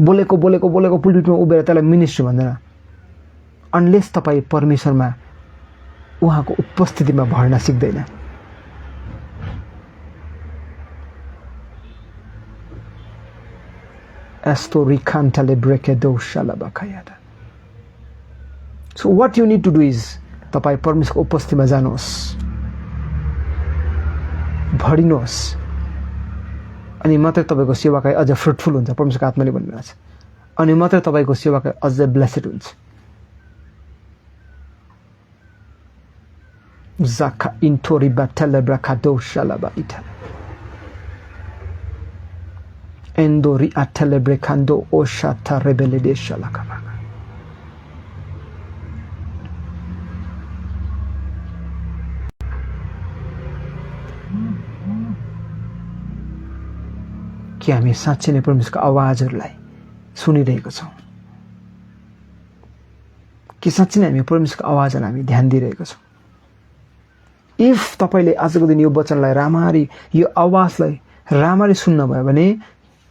A: बोलेको पुलपिटमा उभिएर त्यसलाई मिनिस्ट्री भन्दैन, अनलेस तपाईँ परमेश्वरमा उहाँको उपस्थितिमा भर्न सिक्दैन। एस्तो रिखान्टाले ब्रेकेडो शालाबाखायादा। So what you need to do is तपाईँ परमेश्वरको उपस्थितिमा जानुहोस्, भरिनुहोस्, अनि मात्रै तपाईँको सेवाकाई अझ फ्रुटफुल हुन्छ। परमेश्वरको आत्माले भनिरहेको छ, अनि मात्रै तपाईँको सेवाकाई अझ ब्लेसेड हुन्छ। जाखा इन्टोरी बाटेले ब्राखाडो शालाबा इटा। Endo ri atelebricando oshata rebelede shalakaba. कि हामी साँच्चै नै परमेश्वरको आवाजहरूलाई सुनिरहेको छौँ कि साँच्चै नै हामी परमेश्वरको आवाजलाई हामी ध्यान दिइरहेको छौँ इफ तपाईले आजको दिन यो वचनलाई राम्ररी यो आवाजलाई राम्ररी सुन्न भयो भने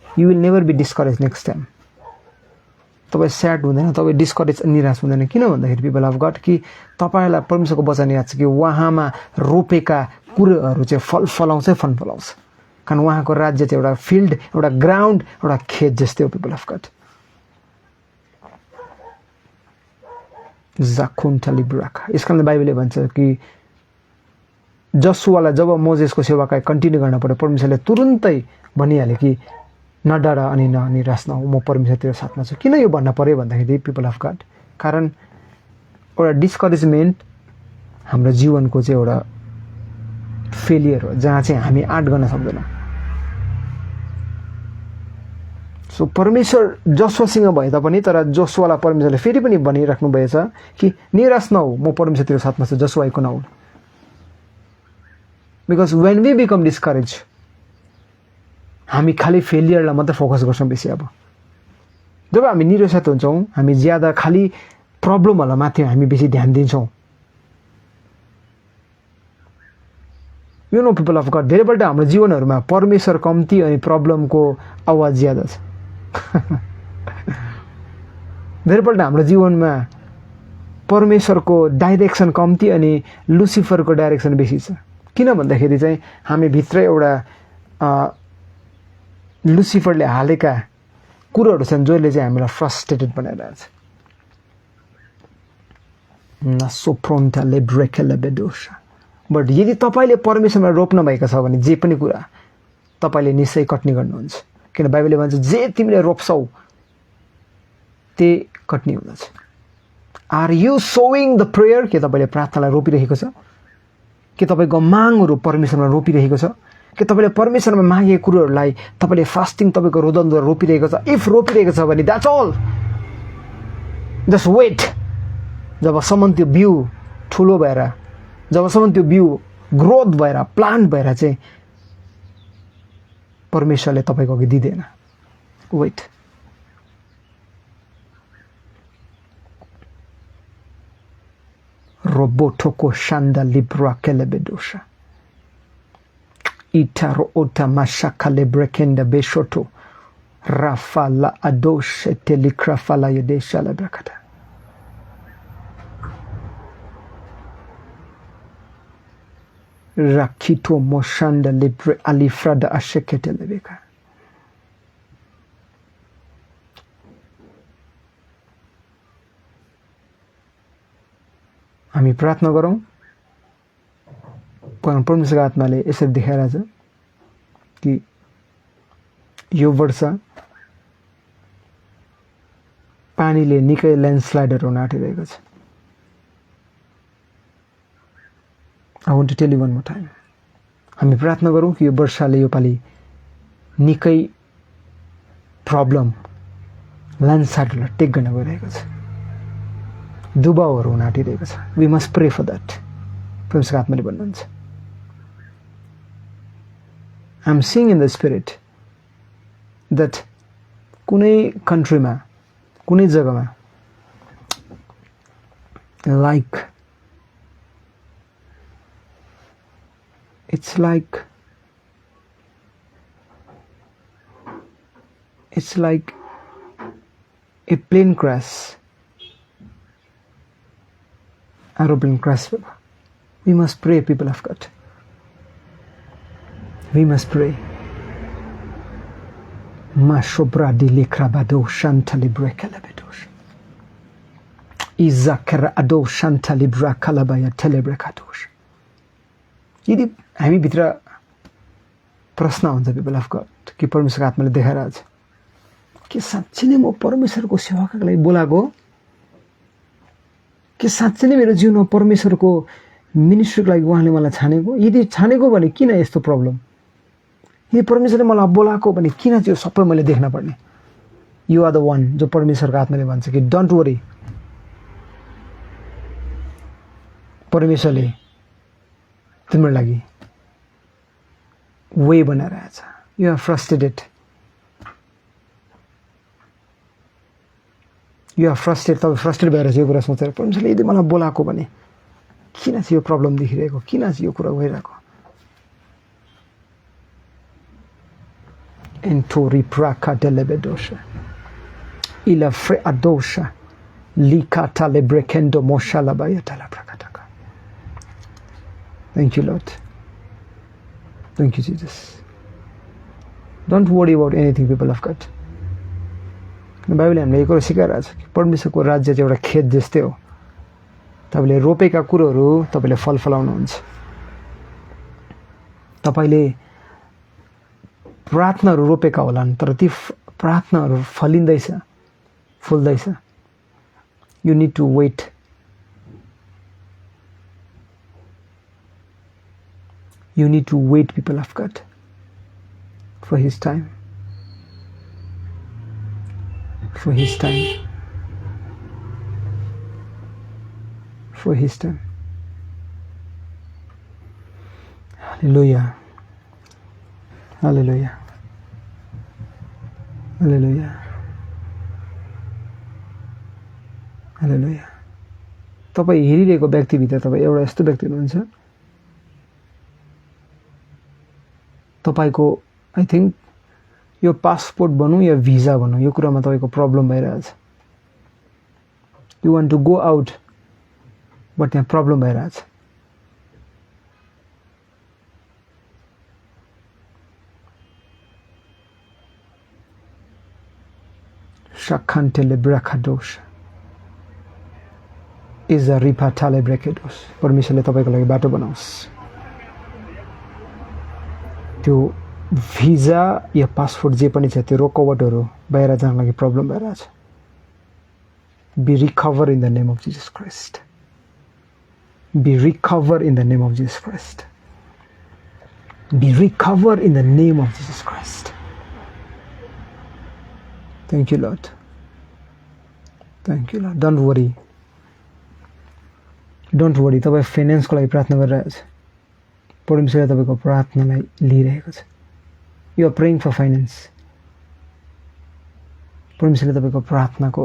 A: you will never be discourage next time तपाईँ स्याड हुँदैन तपाईँ डिस्करेज निराश हुँदैन किन भन्दाखेरि पिपल अफ गड कि तपाईलाई परमेश्वरको वचन याद छ कि उहाँमा रोपेका कुरोहरू चाहिँ फल फलाउँछ फल फलाउँछ कारण उहाँको राज्य चाहिँ एउटा फिल्ड एउटा ग्राउन्ड एउटा खेत जस्तै हो पिपल अफ गड जाकुन्टली ब्राका यसकारणले बाइबलले भन्छ कि जसुवालाई जब मोजेसको सेवाकाई कन्टिन्यू गर्न पर्यो परमेश्वरले तुरुन्तै भनिहाल्यो कि नडर अनि निराश नहो म परमेश्वर तेरो साथमा छु किन यो भन्न पर्यो भन्दाखेरि पिपल अफ गड कारण एउटा डिस्करेजमेन्ट हाम्रो जीवनको चाहिँ एउटा फेलियर हो जहाँ चाहिँ हामी आँट गर्न सक्दैनौँ सो परमेश्वर जसुवासँग भए तापनि तर जसुवालाई परमेश्वरले फेरि पनि भनिराख्नु भएछ कि निराश नहो म परमेश्वर तेरो साथमा छु जसुवाको नहो because when we become discourage हामी खालि फेलियरलाई मात्रै फोकस गर्छौँ बेसी अब जब हामी निराशित हुन्छौँ हामी ज्यादा खालि प्रब्लमहरूलाई माथि हामी बेसी ध्यान दिन्छौँ you know people of God धेरैपल्ट हाम्रो जीवनहरूमा परमेश्वर कम्ती अनि प्रब्लमको आवाज ज्यादा छ धेरैपल्ट हाम्रो जीवनमा परमेश्वरको डाइरेक्सन कम्ती अनि लुसिफरको डाइरेक्सन बेसी छ किन भन्दाखेरि चाहिँ हामी भित्र एउटा लुसिफरले हालेका कुरोहरू छन् जसले चाहिँ हामीलाई फ्रस्ट्रेटेड बनाइरहेछ बट यदि तपाईँले परमेश्वरमा रोप्नु भएको छ भने जे पनि कुरा तपाईँले निश्चय कट्नी गर्नुहुन्छ किन बाइबलले भन्छ जे तिमीले रोप्छौ त्यही कट्नी हुँदछ are you sowing the prayer के तपाईँले प्रार्थनालाई रोपिरहेको छ के तपाईँको मागहरू परमेश्वरमा रोपिरहेको छ कि तपाईँले परमेश्वरमा मागेको कुरोहरूलाई तपाईँले फास्टिङ तपाईँको रोदनद्वारा रोपिरहेको छ इफ रोपिरहेको छ भने द्याट्स अल जस्ट वेट जबसम्म त्यो बिउ ठुलो भएर जबसम्म त्यो बिउ ग्रोथ भएर प्लान्ट भएर चाहिँ परमेश्वरले तपाईँको अघि दिँदैन वेट रोबोटोको शान्दा लिब्रा केलेबेडोसा Itaro ota mashaka lebrekenda beshoto rafala adoshe telikrafala yedesha lebrakata rakito moshanda libre alifrada ashekete lebeka हामी प्रार्थना गरौँ परमेश्वरको आत्माले यसरी देखाइरहेछ कि यो वर्ष पानीले निकै ल्यान्डस्लाइडहरू हुन आँटिरहेको छ I want to tell you one more time हामी प्रार्थना गरौँ कि यो वर्षाले योपालि निकै प्रब्लम ल्यान्डस्लाइडहरूलाई टेक गर्न गइरहेको छ डुबाउहरू हुन आँटिरहेको छ we must pray for that परमेश्वरको आत्माले भन्नुहुन्छ I'm seeing in the spirit that कुनै कन्ट्रीमा कुनै जग्गामा like it's like a plane crash aeroplane crash we must pray people of God we must pray mashobra dilikrabado shantali brekalabedosh izakra ado shantali brakalabaya telebrekadosh यदि हामी भित्र प्रश्न हुन्छ people of God कि परमेश्वरको आत्माले देखाइरहेछ कि साँच्चै नै म परमेश्वरको सेवाका लागि बोलाएको कि साँच्चै नै मेरो जीवनमा परमेश्वरको मिनिस्ट्रीको लागि उहाँले मलाई छानेको यदि छानेको भने किन यस्तो प्रब्लम यदि परमेश्वरले मलाई बोलाएको भने किन चाहिँ यो सबै मैले देख्न पर्ने? यु आर द वान जो परमेश्वरको आत्माले भन्छ कि डोन्ट वरी, परमेश्वरले तिम्रो लागि वे बनाइरहेछ। यु आर फ्रस्ट्रेटेड, तपाईँ फ्रस्ट्रेट भएर चाहिँ यो कुरा सोचेर परमेश्वरले यदि मलाई बोलाएको भने किन चाहिँ यो प्रब्लम देखिरहेको, किन चाहिँ यो कुरा भइरहेको? Entori praka delebedosha ila fre adosha likata lebrekendo moshala bayatala prakataka. Thank you, Lord. Thank you, Jesus. Don't worry about anything, people of God. बाइबलले हामीलाई यो कुरा सिकाइरहेछ कि परमेश्वरको राज्य चाहिँ एउटा खेत जस्तै हो। तपाईले रोपेका कुरोहरू तपाईले फल फलाउनुहुन्छ। तपाईले प्रार्थनाहरू रोपेका होलान्, तर ती प्रार्थनाहरू फलिँदैछ, फुल्दैछ। You need to wait. You need to wait, people of God, for His time. For His time. For His time. Hallelujah. Hallelujah. Hallelujah. Hallelujah. तपाईँ हेरिरहेको व्यक्तिभित्र तपाईँ एउटा यस्तो व्यक्ति हुनुहुन्छ, तपाईको आई थिंक यो पासपोर्ट भनौं या भिजा भनौं, यो कुरामा तपाईको प्रब्लम भइरहेछ। You want to go out, but यहाँ प्रब्लम भइरहेछ। Shakantele brakadosh is a ripatale brakados. परमेश्वरले तपाईको लागि बाटो बनाओस्। त्यो भिजा या पासपोर्ट जे पनि छ त्यो रोकवटहरु बाहिर जान लागि प्रब्लम भइरहेछ। Be recover in the name of Jesus Christ. Be recover in the name of Jesus Christ. Be recover in the name of Jesus Christ. Thank you, Lord. Thank you, Lord. Don't worry. Don't worry. तपाईं फाइनान्सको लागि प्रार्थना गरिरहेछ। परमेश्वरले तपाईको प्रार्थनालाई लिइरहेको छ। You are praying for finance. परमेश्वरले तपाईको प्रार्थनाको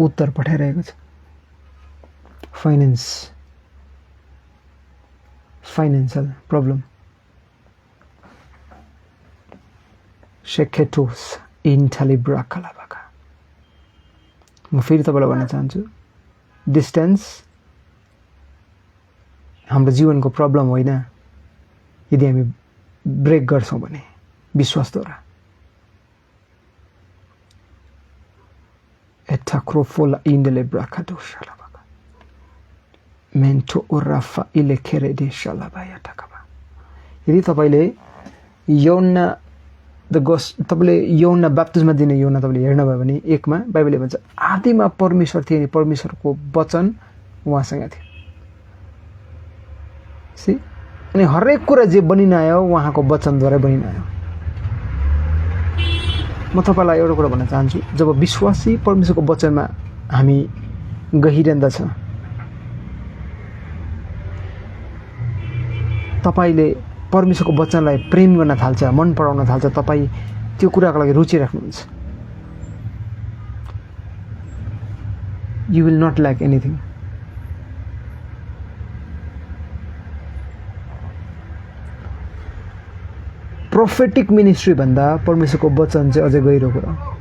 A: उत्तर पठाइरहेको छ। Financial problem. Sheketos intalibra kalabaka. म फेरि तपाईलाई भन्न चाहन्छु, डिस्टेन्स हाम्रो जीवनको प्रब्लम होइन यदि हामी ब्रेक गर्छौं भने विश्वासद्वारा। एटाक्रोफोला इन्डले ब्राकादोशालाबा मेन्टो ओराफा इलेकेरेडे शालाबाया टकबा। यदि तपाईले यौना तपाईले यौना बप्तिस्मा दिने यौना तपाईले हेर्न भयो भने 1 मा बाइबलले भन्छ आदिमा परमेश्वर थिए, परमेश्वरको वचन उहाँसँग थियो। सी अनि हरेक कुरा जे बनिन आयो उहाँको वचनद्वारा बनिन आयो। म तपाईलाई एउटा कुरा भन्न चाहन्छु, जब विश्वासी परमेश्वरको वचनमा हामी गहिरन्दछ, तपाईले परमेश्वरको वचनलाई प्रेम गर्न थाल्छ, मन पराउन थाल्छ, तपाई त्यो कुराको लागि रुचि राख्नुहुन्छ। You will not lack anything. Prophetic ministry भन्दा परमेश्वरको वचन चाहिँ अझै गहिरो कुरा हो।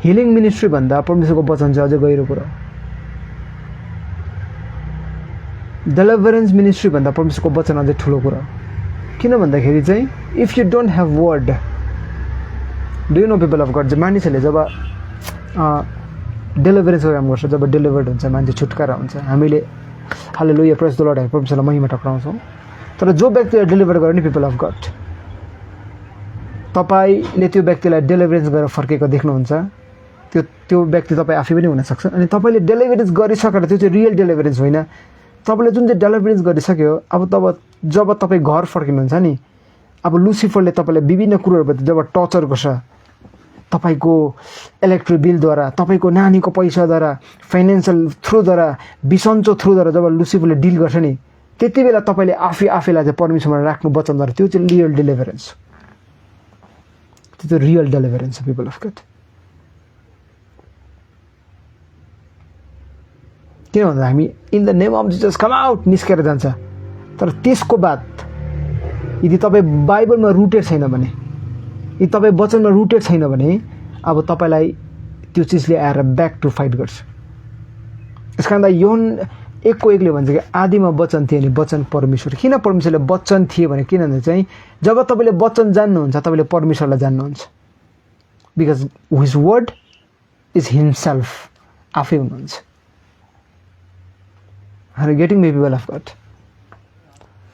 A: Healing ministry भन्दा परमेश्वरको वचन चाहिँ अझै गहिरो कुरा हो। Deliverance ministry भन्दा परमेश्वरको वचन अझै ठुलो कुरा हो। किन भन्दाखेरि चाहिँ if you don't have word, do you know people of God, मानिसहरूले जब डेलिभरेन्सको काम गर्छ, जब डेलिभर्ड हुन्छ, मान्छे छुटकारा हुन्छ, हामीले हालेलुया प्रेज द लर्ड परमेश्वरलाई महिमा टक्राउँछौं। तर जो व्यक्तिले डेलिभर गर्ने पिपल अफ गड, तपाईले त्यो व्यक्तिलाई डेलिभरेन्स गरेर फर्केको देख्नुहुन्छ, त्यो व्यक्ति तपाई आफै पनि हुन सक्छ। अनि तपाईले डेलिभरेन्स गरिसकेर त्यो चाहिँ रियल डेलिभरेन्स होइन। तपाईले जुन चाहिँ डेलिभरेन्स गरिसक्यो, अब जब तपाई घर फर्किनुहुन्छ नि, अब लुसिफरले तपाईँलाई विभिन्न कुरोहरूबाट जब टर्चर गर्छ, तपाईँको इलेक्ट्रिक बिलद्वारा, तपाईँको नानीको पैसाद्वारा, फाइनेन्सियल थ्रुद्वारा, बिसन्चो थ्रुद्वारा जब लुसिफरले डिल गर्छ नि, त्यति बेला तपाईँले आफैलाई चाहिँ परमेश्वरमा राख्नु वचनद्वारा, त्यो चाहिँ रियल डेलिभरेन्स, त्यो चाहिँ रियल डेलिभरेन्स हो पिपल अफ गड। किन भन्दा हामी in the name of Jesus come out निस्केर जान्छ, तर त्यसको बाद यदि तपाईँ बाइबलमा रुटेड छैन भने, यदि तपाईँ वचनमा रुटेड छैन भने, अब तपाईँलाई त्यो चिजले आएर ब्याक टु फाइट गर्छ। यस कारण योहन 1:1ले भन्छ कि आदिमा वचन थिए अनि वचन परमेश्वर। किन परमेश्वरले वचन थिए भने, किनभने चाहिँ जब तपाईँले वचन जान्नुहुन्छ तपाईँले परमेश्वरलाई जान्नुहुन्छ, because his word is himself, आफै हुनुहुन्छ। Are you getting me people of God?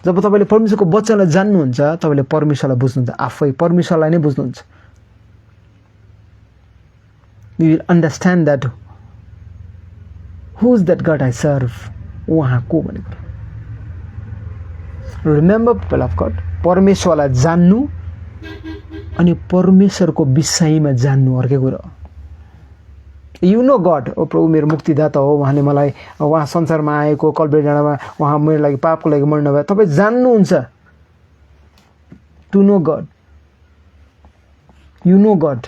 A: जब तपाईँले परमेश्वरको वचनलाई जान्नुहुन्छ तपाईँले परमेश्वरलाई बुझ्नुहुन्छ, आफै परमेश्वरलाई नै बुझ्नुहुन्छ। You will understand that who is that God I serve, उहाँ को भनेको। रिमेम्बर पिपल अफ गड, परमेश्वरलाई जान्नु अनि परमेश्वरको विषयमा जान्नु अर्कै कुरा हो। यु नो गड, ओ प्रभु मेरो मुक्तिदाता हो, उहाँले मलाई, उहाँ संसारमा आएको कल्भरी डाँडामा उहाँ मेरो लागि पापको लागि मर्नुभयो, तपाईँ जान्नुहुन्छ। To know God, you know God,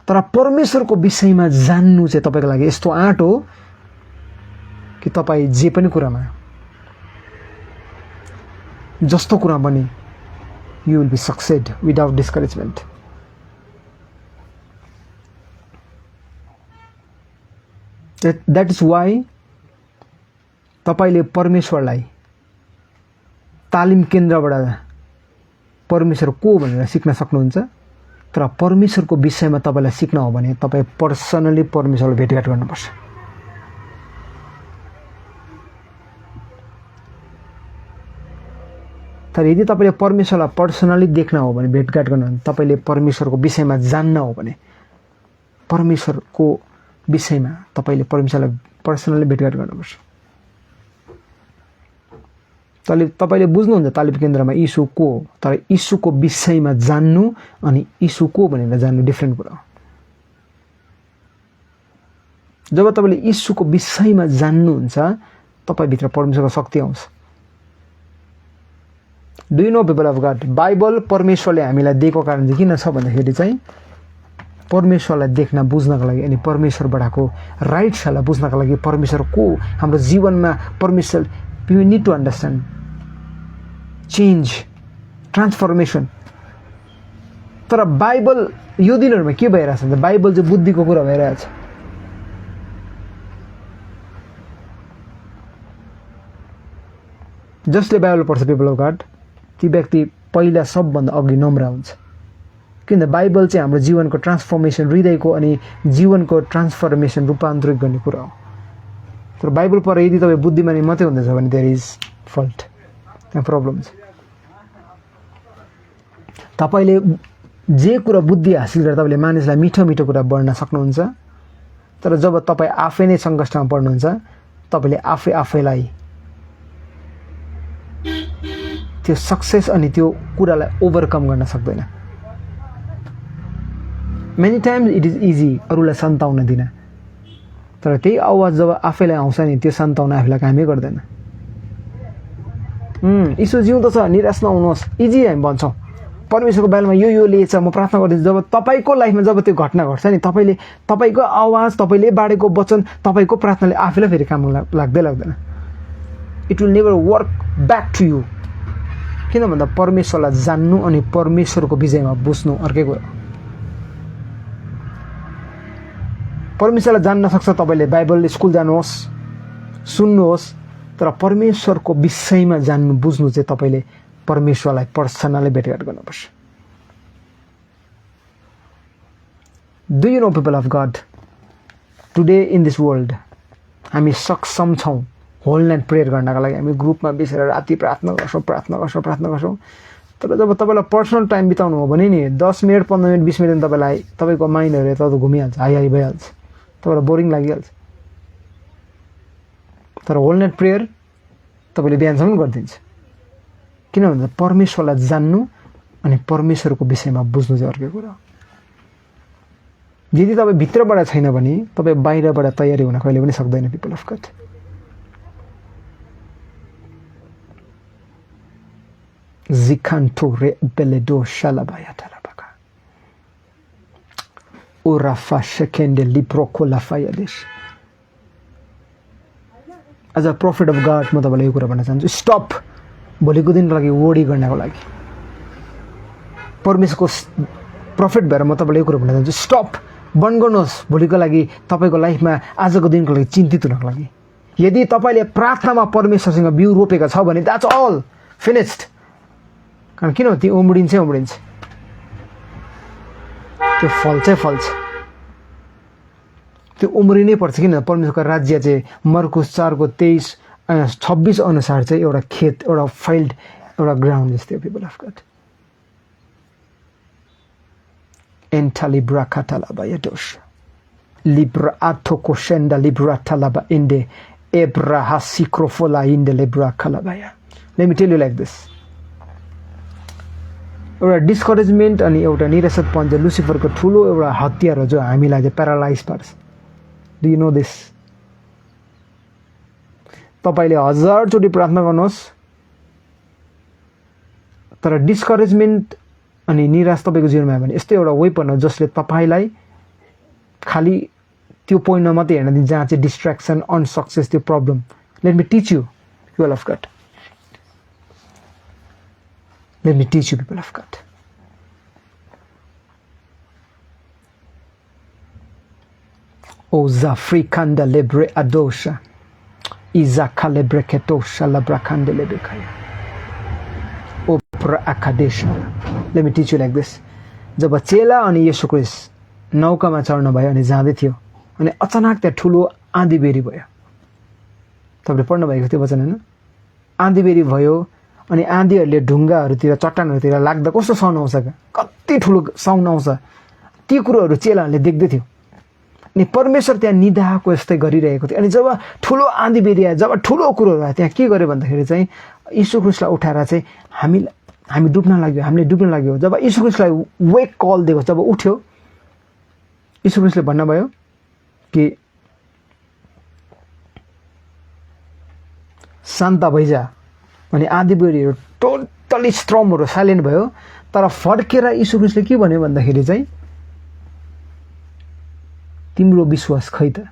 A: तर परमेश्वरको विषयमा जान्नु चाहिँ तपाईँको लागि यस्तो आँट हो कि तपाईँ जे पनि कुरामा, जस्तो कुरा पनि, you will be succeed without discouragement. That is why तपाईँले परमेश्वरलाई तालिम केन्द्रबाट परमेश्वर को भनेर सिक्न सक्नुहुन्छ, तर परमेश्वरको विषयमा तपाईँलाई सिक्न हो भने तपाईँ पर्सनली परमेश्वरलाई भेटघाट गर्नुपर्छ। तर यदि तपाईँले परमेश्वरलाई पर्सनली देख्न हो भने, भेटघाट गर्नु हो भने, तपाईँले परमेश्वरको विषयमा जान्न हो भने, परमेश्वरको विषयमा तपाईँले परमेश्वरलाई पर्सनली भेटघाट गर्नुपर्छ। तपाईँले बुझ्नुहुन्छ तालिम केन्द्रमा यीशु को हो, तर यीशुको विषयमा जान्नु अनि यीशु को भनेर जान्नु डिफ्रेन्ट कुरा हो। जब तपाईँले यीशुको विषयमा जान्नुहुन्छ तपाईँभित्र परमेश्वरको शक्ति आउँछ। Do you know people of God, Bible परमेश्वरले हामीलाई दिएको कारण चाहिँ किन छ भन्दाखेरि चाहिँ परमेश्वरलाई देख्न बुझ्नको लागि अनि परमेश्वरबाटको राइट्सहरूलाई बुझ्नको लागि, परमेश्वर को हाम्रो जीवनमा परमेश्वर, we need to understand change, transformation. तर बाइबल यो दिनहरूमा के भइरहेछ भने बाइबल चाहिँ बुद्धिको कुरा भइरहेछ। जसले बाइबल पढ्छ पिपल अफ गड, ती व्यक्ति पहिला सबभन्दा अघि नम्र हुन्छ। किन बाइबल चाहिँ हाम्रो जीवनको ट्रान्सफर्मेसन, हृदयको अनि जीवनको ट्रान्सफर्मेसन रूपान्तरित गर्ने कुरा हो। तर बाइबल पढेर यदि तपाईँ बुद्धिमानी मात्रै हुँदैछ भने देयर इज फल्ट, त्यहाँ प्रब्लम छ। तपाईँले जे कुरा बुद्धि हासिल गरेर तपाईँले मानिसलाई मिठो मिठो कुरा बढ्न सक्नुहुन्छ, तर जब तपाईँ आफै नै सङ्कष्टमा पर्नुहुन्छ तपाईँले आफैलाई त्यो सक्सेस अनि त्यो कुरालाई ओभरकम गर्न सक्दैन। Many times it is easy अरूलाई सन्ताउन दिन, तर त्यही आवाज जब आफैलाई आउँछ नि त्यो सन्ताउन आफैलाई कामै गर्दैन। यीशु जिउँदो छ, निराश नहुनुहोस्, इजी हामी भन्छौँ। परमेश्वरको बारेमा यो लिएछ, म प्रार्थना गर्दैछु। जब तपाईँको लाइफमा जब त्यो घटना घट्छ नि, तपाईँको आवाज, तपाईँले बाँडेको वचन, तपाईँको प्रार्थनाले आफैलाई फेरि काम लाग्दैन। It will never work back to you. किन भन्दा परमेश्वरलाई जान्नु अनि परमेश्वरको विजयमा बुझ्नु अर्कै कुरा। परमेश्वरलाई जान्न सक्छ तपाईँले बाइबल स्कुल जानुहोस्, सुन्नुहोस्, तर परमेश्वरको विषयमा जान्नु बुझ्नु चाहिँ तपाईँले परमेश्वरलाई पर्सनली भेटघाट गर्नुपर्छ। Do you know people of God, today in this world हामी सक्षम छौँ होल नाइट प्रेयर गर्नका लागि। हामी ग्रुपमा बसेर राति प्रार्थना गर्छौँ। तर जब तपाईँलाई पर्सनल टाइम बिताउनु हो भने नि 10 मिनट 15 मिनट 20 मिनट तपाईँलाई तपाईँको माइन्डहरू यता घुमिहाल्छ, हाई भइहाल्छ, तपाईँलाई बोरिङ लागिहाल्छ। तर होल नाइट प्रेयर तपाईँले बिहानसम्म गरिदिन्छ। किन भन्दा परमेश्वरलाई जान्नु अनि परमेश्वरको विषयमा बुझ्नु चाहिँ अर्कै कुरा हो। यदि तपाईँ भित्रबाट छैन भने तपाईँ बाहिरबाट तयारी हुन कहिले पनि सक्दैन पिपल अफ गड। जिखान्टो रे बेलेडो शालाबाया तलाबाका ओराफा सेकेन्डे लिप्रोको लाफायादेश। As a prophet of God म तपाईँलाई यो कुरा भन्न चाहन्छु, स्टप भोलिको दिनको लागि वडी गर्नको लागि। परमेश्वरको प्रोफेट भएर म तपाईँलाई यो कुरा भन्न चाहन्छु, स्टप बन्द गर्नुहोस् भोलिको लागि, तपाईँको लाइफमा आजको दिनको लागि चिन्तित हुनको लागि। यदि तपाईँले प्रार्थनामा परमेश्वरसँग बिउ रोपेका छ भने द्याट्स अल फिनिस्ड। कारण किन ती उम्रिन्छ त्यो फल्छ त्यो उम्रिनै पर्छ। किन परमेश्वरको राज्य चाहिँ मर्कुस 4:23-26 अनुसार चाहिँ एउटा खेत, एउटा फाइल्ड, एउटा ग्राउन्ड जस्तै हो people of God. Enta libra catalaba yadosh. Libra atoko shenda libra talaba inde ebra hasikrofola inde libra kalabaya. Let me tell you like this. एउटा डिस्करेजमेन्ट अनि एउटा निराशापन चाहिँ लुसिफरको ठुलो एउटा हतियार हो जो हामीलाई चाहिँ प्यारालाइज पार्छ। Do you no this? तपाईले 1000 चोटि प्रार्थना गर्नुहोस् तर डिस्करेजमेन्ट अनि निराश तपाईको जीवनमा आयो भने यस्तो एउटा वेपन हो जसले तपाईलाई खाली त्यो पोइन्टमा मात्रै हेर्न दिन्छ जहाँ चाहिँ डिस्ट्र्याक्सन, अनसक्सेस, त्यो problem. Let me teach you people of God. Let me teach you people of God. O Zafrikanda lebre adosha. Izaka lebre ketosha labrakande lebekaya. O pra akadesha. Let me teach you like this. जब चेला अनि येशू ख्रीष्ट नौकामा चढ्न भयो अनि जाँदै थियो अनि अचानक त्यहाँ ठुलो आँधीबेरी भयो। तपाईले पढ्नु भएको त्यो वचन हैन? आँधीबेरी भयो अनि आँधीहरूले ढुङ्गाहरूतिर चट्टानहरूतिर लाग्दा कस्तो साउन्ड आउँछ, कति ठुलो साउन्ड आउँछ, ती कुरोहरू चेलाहरूले देख्दै थियो। अनि परमेश्वर त्यहाँ निधाको जस्तै गरिरहेको थियो। अनि जब ठुलो आँधीबेरी आयो, जब ठुलो कुरोहरू आयो, त्यहाँ के गर्यो भन्दाखेरि चाहिँ यीशु ख्रीष्टलाई उठाएर चाहिँ हामी डुब्न लाग्यो, हामीले डुब्न लाग्यो। जब यीशु ख्रीष्टलाई वेक कल दिएको, जब उठ्यो, यीशु ख्रीष्टले भन्नुभयो कि शान्त भइजा। अनि आँधीबेरीहरू टोटली स्ट्रमहरू साइलेन्ट भयो। तर फर्केर यीशु ख्रीष्टले के भन्यो भन्दाखेरि चाहिँ तिम्रो विश्वास खै त?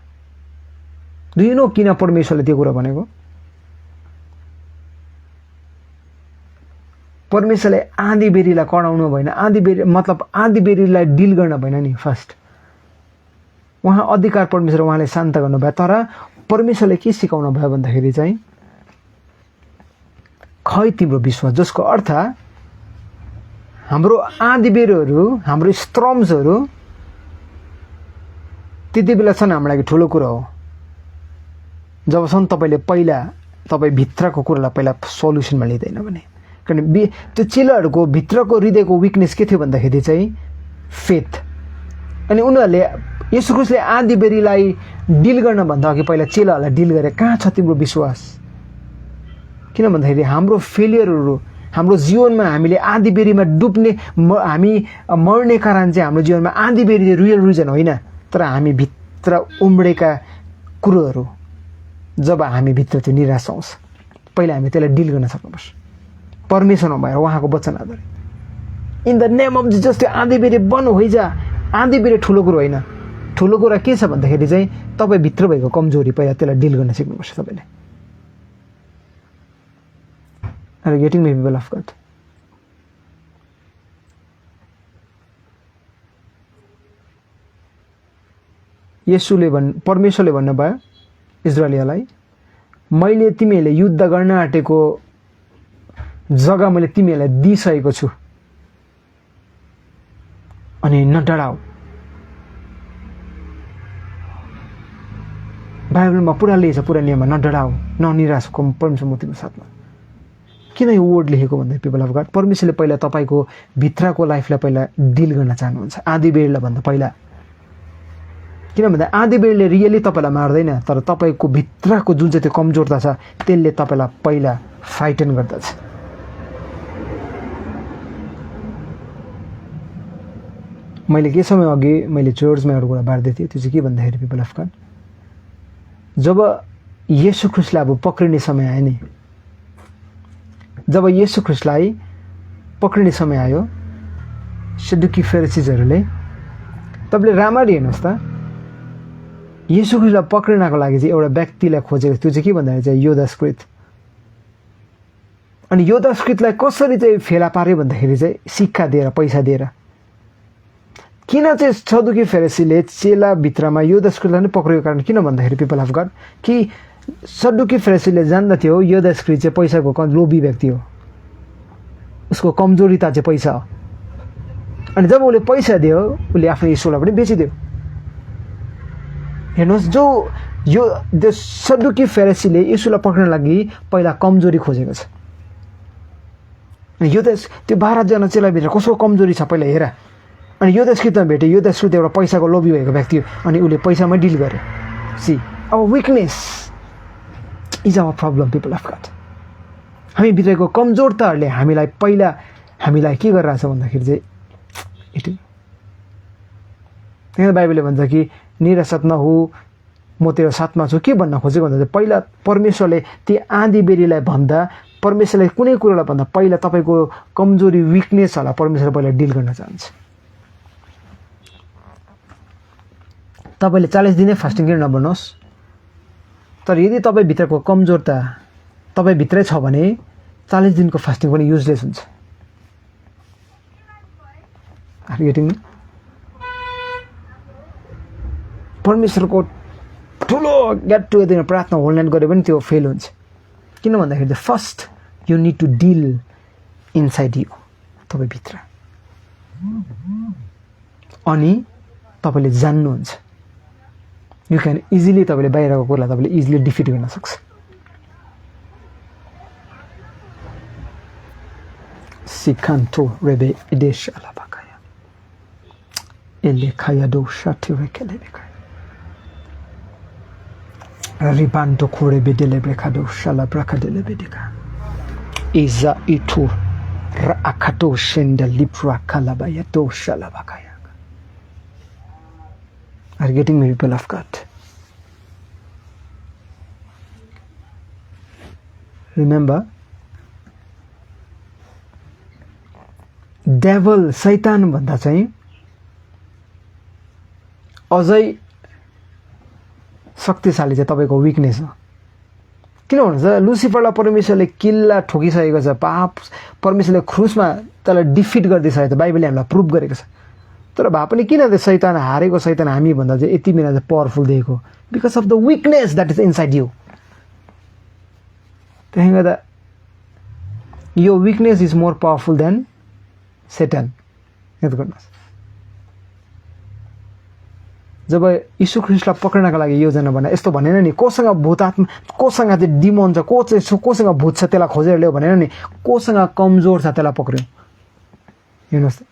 A: डु यु नो किन परमेश्वरले त्यो कुरा भनेको? परमेश्वरले आँधीबेरीलाई कराउनु भएन, आँधीबेरी मतलब आँधीबेरीलाई डिल गर्न भएन नि। फर्स्ट उहाँ अधिकार परमेश्वर, उहाँले शान्त गर्नुभयो। तर परमेश्वरले के सिकाउनु भयो भन्दाखेरि चाहिँ खै तिम्रो विश्वास, जसको अर्थ हाम्रो आँधीबेरीहरू, हाम्रो स्ट्रम्सहरू त्यति बेला छन् हाम्रो लागि ठुलो कुरा हो जबसम्म तपाईले पहिला तपाईँ भित्रको कुरालाई पहिला सल्युसनमा लिँदैन भने। किनभने त्यो चेलाहरूको भित्रको हृदयको विकनेस के थियो भन्दाखेरि चाहिँ फेथ। अनि उनीहरूले येशू ख्रीष्टले आँधीबेरीलाई डिल गर्नभन्दा अघि पहिला चेलाहरूलाई डिल गरे, कहाँ छ तिम्रो विश्वास? किन भन्दाखेरि हाम्रो फेलियरहरू, हाम्रो जीवनमा हामीले आँधीबेरीमा डुब्ने, हामी मर्ने कारण चाहिँ हाम्रो जीवनमा आँधीबेरी रियल रिजन होइन, तर हामी भित्र उम्रेका कुरोहरू। जब हामी भित्र त्यो निराश आउँछ, पहिला हामी त्यसलाई डिल गर्न सक्नुपर्छ परमेश्वरमा भएर, उहाँको वचन आधार। In the name of Jesus त्यो आँधीबेरी बन्द होइजा। आँधीबेरी ठुलो कुरो होइन। ठुलो कुरा के छ भन्दाखेरि चाहिँ तपाईँ भित्र भएको कमजोरी पहिला त्यसलाई डिल गर्न सिक्नुपर्छ तपाईँले। Are you getting me, people of God? परमेश्वरले भन्नुभयो इजरायलीलाई, मैले तिमीहरूले युद्ध गर्न आँटेको जग्गा मैले तिमीहरूलाई दिइसकेको छु, अनि नडराऊ। बाइबलमा पुरा लेखेछ, पुरा नियममा नडराऊ, ननिराश हो, परमेश्वर म तिम्रो साथमा। किन यो वर्ड लेखेको भन्दा पिपल अफ गड, परमेश्वरले पहिला तपाईँको भित्रको लाइफलाई पहिला डिल गर्न चाहनुहुन्छ आँधीबेरीलाई भन्दा पहिला। किन भन्दा आँधीबेरीले रियली तपाईँलाई मार्दैन, तर तपाईँको भित्रको जुन चाहिँ त्यो कमजोरता छ त्यसले तपाईँलाई पहिला फाइटन गर्दछ। मैले के समय अघि मैले चर्चमा एउटा कुरा बार्दै थिएँ, त्यो चाहिँ के भन्दाखेरि पिपल अफ गड, जब येशू ख्रिस्टलाई अब पक्रिने समय आयो नि, जब येशू ख्रिस्टलाई पक्रिने समय आयो, सदुकी फरिसीहरूले, तपाईँले राम्ररी हेर्नुहोस् त, येशू ख्रिस्टलाई पक्रिनको लागि चाहिँ एउटा व्यक्तिलाई खोजेको, त्यो चाहिँ के भन्दाखेरि चाहिँ योदास्कृत। अनि योदास्कृतलाई कसरी चाहिँ फेला पार्यो भन्दाखेरि चाहिँ सिक्का दिएर, पैसा दिएर। किन चाहिँ सदुकी फरिसीले चेलाभित्रमा योदास्कृतलाई नै पक्रेको कारण किन भन्दाखेरि पिपल अफ गड, कि सदुकी फरिसीले जान्दथ्यो योदास्कृत चाहिँ पैसाको लोभी व्यक्ति हो, उसको कमजोरिता चाहिँ पैसा हो। अनि जब उसले पैसा दियो, उसले आफ्नो यीशुलाई पनि बेचिदियो। हेर्नुहोस्, यो सदुकी फरिसीले यीशुलाई पक्रिन लागि पहिला कमजोरी खोजेको छ। यो त्यो 12 जना चेलाभित्र कसको कमजोरी छ पहिला हेर। अनि योदास्कृतमा भेट्यो, योदास्कृत एउटा पैसाको लोभी भएको व्यक्ति हो, अनि उसले पैसामै डिल गर्यो। See our weakness is our problem people of God. हामी भित्रको कमजोरताहरूले हामीलाई के गरिरहेछ भन्दाखेरि चाहिँ त्यहाँ बाइबलले भन्छ कि निराशत नहो, म तेरो साथमा छु। के भन्न खोजेको भन्दा चाहिँ पहिला परमेश्वरले ती आँधी बेरीलाई भन्दा, परमेश्वरले कुनै कुरोलाई भन्दा पहिला तपाईँको कमजोरी विकनेसहरूलाई परमेश्वरले पहिला डिल गर्न चाहन्छ। तपाईँले 40 दिनै फास्टिङ किन नबन्नुहोस्, तर यदि तपाईँभित्रको कमजोरता तपाईँभित्रै छ भने 40 दिनको फास्टिङ पनि युजलेस हुन्छ। परमेश्वरको ठुलो गेट टुगेदर प्रार्थना होल नाइट गरे पनि त्यो फेल हुन्छ। किन भन्दाखेरि चाहिँ first you need to deal inside you, तपाईँभित्र, अनि तपाईँले जान्नुहुन्छ। यु क्यान इजिली, तपाईँले बाहिरको कुरालाई तपाईँले इजिली डिफिट गर्न सक्छ। सिकान्तो रेबे इडेश अलाबाकाया एले खाया दो शाथि वेकेले बेका रिबान्तो खोरे बेडेले ब्रेखादो शाला ब्राखादेले बेडेका इजा इथु र आखातो सेन्डल लिप्रा खालाबाया दो शाला बाकाया। Are you getting me, people of God? Remember, devil, शैतान भन्दा चाहिँ अझै शक्तिशाली चाहिँ तपाईँको विकनेस हो। किन भन्नुहुन्छ, लुसिफरलाई परमेश्वरले किल्ला ठोकिसकेको छ, पाप परमेश्वरले क्रुसमा त्यसलाई डिफिट गरिदिइसकेको छ, बाइबलले हामीलाई प्रुभ गरेको छ। तर भए पनि किन त्यो शैतान हारेको, शैतान हामी भन्दा चाहिँ यति बिना चाहिँ पावरफुल देखेको, because of the weakness that is inside you. त्यसले गर्दा यो weakness is more powerful than Satan. याद गर्नुहोस्, जब यीशु ख्रिस्टलाई पक्रिनको लागि योजना बना, यस्तो भनेन नि कोसँग भूतात्मा, कोसँग चाहिँ डिमन छ, कोसँग भूत छ त्यसलाई खोजेर ल्याऊ भनेन नि, कोसँग कमजोर छ त्यसलाई पक्रियो। हेर्नुहोस् त,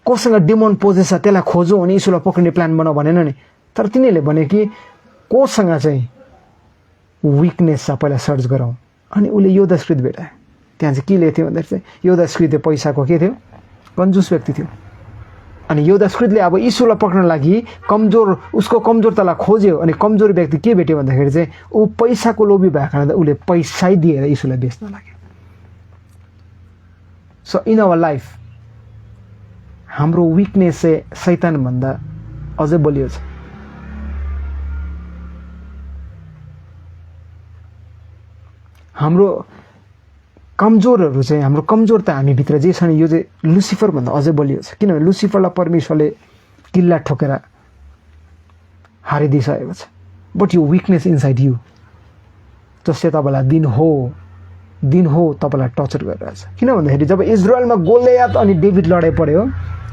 A: कोसँग डिमन पोजेस छ त्यसलाई खोजौँ अनि यीशुलाई पक्रिने प्लान बनाऊ भनेन नि, तर तिनीहरूले भने कि कोसँग चाहिँ विकनेस छ पहिला सर्च गरौँ। अनि उसले योदास्कृत भेटायो। त्यहाँ चाहिँ के लेख्थ्यो भन्दाखेरि चाहिँ योदास्कृत पैसाको के थियो, कन्जुस व्यक्ति थियो। अनि योदास्कृतले अब यीशुलाई पक्रिन लागि उसको कमजोरतालाई खोज्यो। अनि कमजोर व्यक्ति के भेट्यो भन्दाखेरि चाहिँ ऊ पैसाको लोभी भएको कारण उसले पैसै दिएर यीशुलाई बेच्न लाग्यो। सो इन आवर लाइफ हाम्रो विकनेस चाहिँ शैतानभन्दा अझै बलियो छ। हाम्रो कमजोरहरू चाहिँ, हाम्रो कमजोरता हामीभित्र जे छ नि, यो चाहिँ लुसिफरभन्दा अझै बलियो छ। किनभने लुसिफरलाई परमेश्वरले किल्ला ठोकेर हारिदिइसकेको छ। बट यो विकनेस इनसाइड यु जसले तपाईँलाई दिन हो तपाईँलाई टर्चर गरिरहेछ। किन भन्दाखेरि जब इजरायलमा गोलियत अनि डेभिड लडाइँ पर्यो,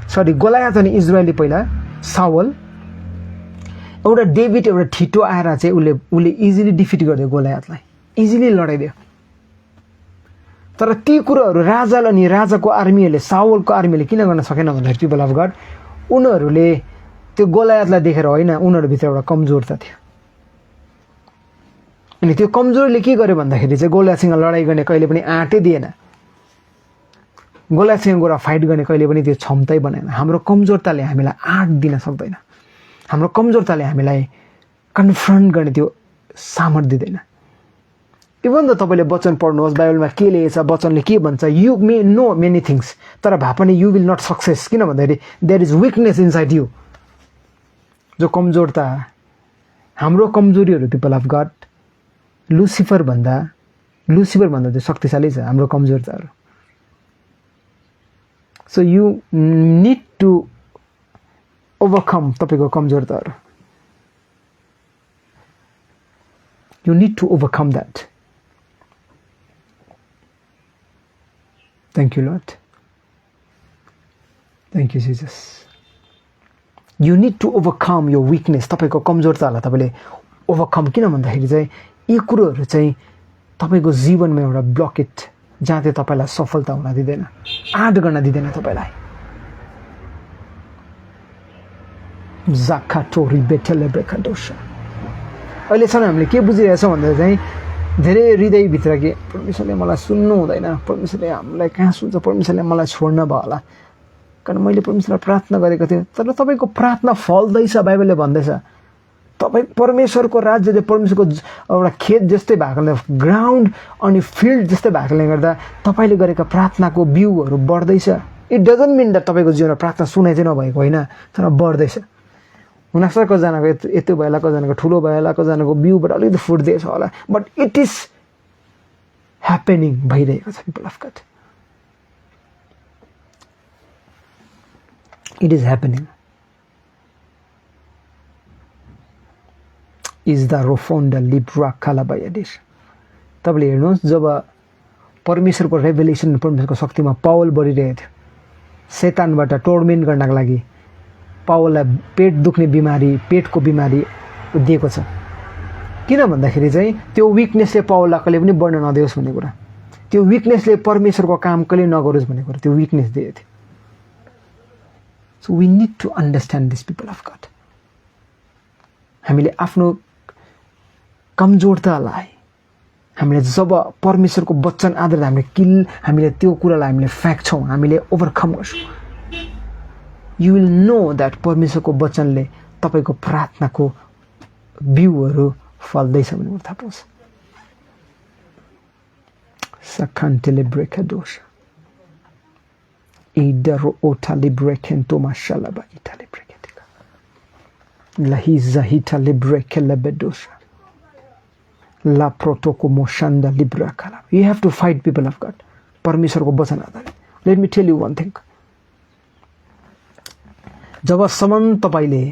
A: गोलियत अनि इजरायली पहिला साउल, एउटा डेभिड एउटा ठिटो आएर चाहिँ उसले इजिली डिफिट गरिदियो गोलियतलाई, इजिली लडाइदियो। तर ती कुरोहरू राजा अनि राजाको आर्मीहरूले, साउलको आर्मीले किन गर्न सकेन भन्दाखेरि पिपल अफ गड, उनीहरूले त्यो गोलियतलाई देखेर होइन, उनीहरूभित्र एउटा कमजोरता थियो। अनि त्यो कमजोरले के गर्यो भन्दाखेरि चाहिँ गोलियतसँग लडाइँ गर्ने कहिले पनि आँटै दिएन। गोलासँग गोरा फाइट गर्ने कहिले पनि त्यो क्षमतै बनेन। हाम्रो कमजोरताले हामीलाई आँट दिन सक्दैन, हाम्रो कमजोरताले हामीलाई कन्फ्रन्ट गर्ने त्यो सामर्थ्य दिँदैन। इभन त तपाईँले वचन पढ्नुहोस्, बाइबलमा के लेखेछ, वचनले के भन्छ, you may know many things, तर भए पनि यु विल नट सक्सेस। किन भन्दाखेरि there is weakness inside you. जो कमजोरता, हाम्रो कमजोरीहरू पिपल अफ गड लुसिफर भन्दा त्यो शक्तिशाली छ हाम्रो कमजोरताहरू। So you need to overcome तपाईँको कमजोरताहरू। You need to overcome that. Thank you Lord, thank you Jesus. You need to overcome यो विकनेस। तपाईँको कमजोरतालाई तपाईँले ओभरकम, किन भन्दाखेरि चाहिँ यी कुरोहरू चाहिँ तपाईँको जीवनमा एउटा ब्लकेट जहाँ चाहिँ तपाईँलाई सफलता हुन दिँदैन, आँट गर्न दिँदैन तपाईँलाई। जाकाटोरी बेटेले ब्रेकाडोसा। अहिलेसम्म हामीले के बुझिरहेछौँ भन्दा चाहिँ धेरै हृदयभित्र के परमेश्वरले मलाई सुन्नु हुँदैन, परमेश्वरले हामीलाई कहाँ सुन्छ, परमेश्वरले मलाई छोड्न भयो होला, कारण मैले परमेश्वरलाई प्रार्थना गरेको थिएँ। तर तपाईँको प्रार्थना फल्दैछ। बाइबलले भन्दैछ तपाईँ परमेश्वरको राज्य परमेश्वरको एउटा खेत जस्तै भएकोले, ग्राउन्ड अनि फिल्ड जस्तै भएकोले गर्दा तपाईँले गरेका प्रार्थनाको बिउहरू बढ्दैछ। इट डजन्ट मिन द्याट तपाईँको जीवनमा प्रार्थना सुनाइ चाहिँ नभएको होइन, तर बढ्दैछ। हुनसक्छ कजनाको यत्रो भयो होला, कजनाको ठुलो भयो होला, कजनाको बिउबाट अलिकति फुट्दैछ होला, बट इट इज ह्यापनिङ, भइरहेको छ people of God. It is happening. Is the रोफोन्ड लिब्रा कालाबायाडिस। तपाईँले हेर्नुहोस्, जब परमेश्वरको रेभेलेसन, परमेश्वरको शक्तिमा पावल बढिरहेको थियो, शैतानबाट टोर्मेन्ट गर्नको लागि पावललाई पेट दुख्ने बिमारी, पेटको बिमारी दिएको छ। किन भन्दाखेरि चाहिँ त्यो विकनेसले पावललाई कहिले पनि बढ्न नदियोस् भन्ने कुरा, त्यो विकनेसले परमेश्वरको काम कहिले नगरोस् भन्ने कुरा, त्यो विकनेस दिएको थियो। So we need to understand this people of God. हामीले आफ्नो कमजोरतालाई हामीले जब परमेश्वरको वचन आधारमा हामीले त्यो कुरालाई हामीले फ्याँक्छौँ, हामीले ओभरकम गर्छौँ, यु विल नो द्याट परमेश्वरको वचनले तपाईँको प्रार्थनाको बिउहरू फल्दैछ भन्ने कुरा थाहा पाउँछ। सखान्टेले ब्रेकाडोस इडरो ओटाले ब्रेकेन्टोमा शालाबा इटाले ब्रेकेटिका लाहिजा हिटाले ब्रेकेला बेडोसा ला प्रोटोको मोशान्दा लिब्रा काला। You have to fight people of God परमेश्वरको वचन आधारित। Let me tell you one thing, जबसम्म तपाईँले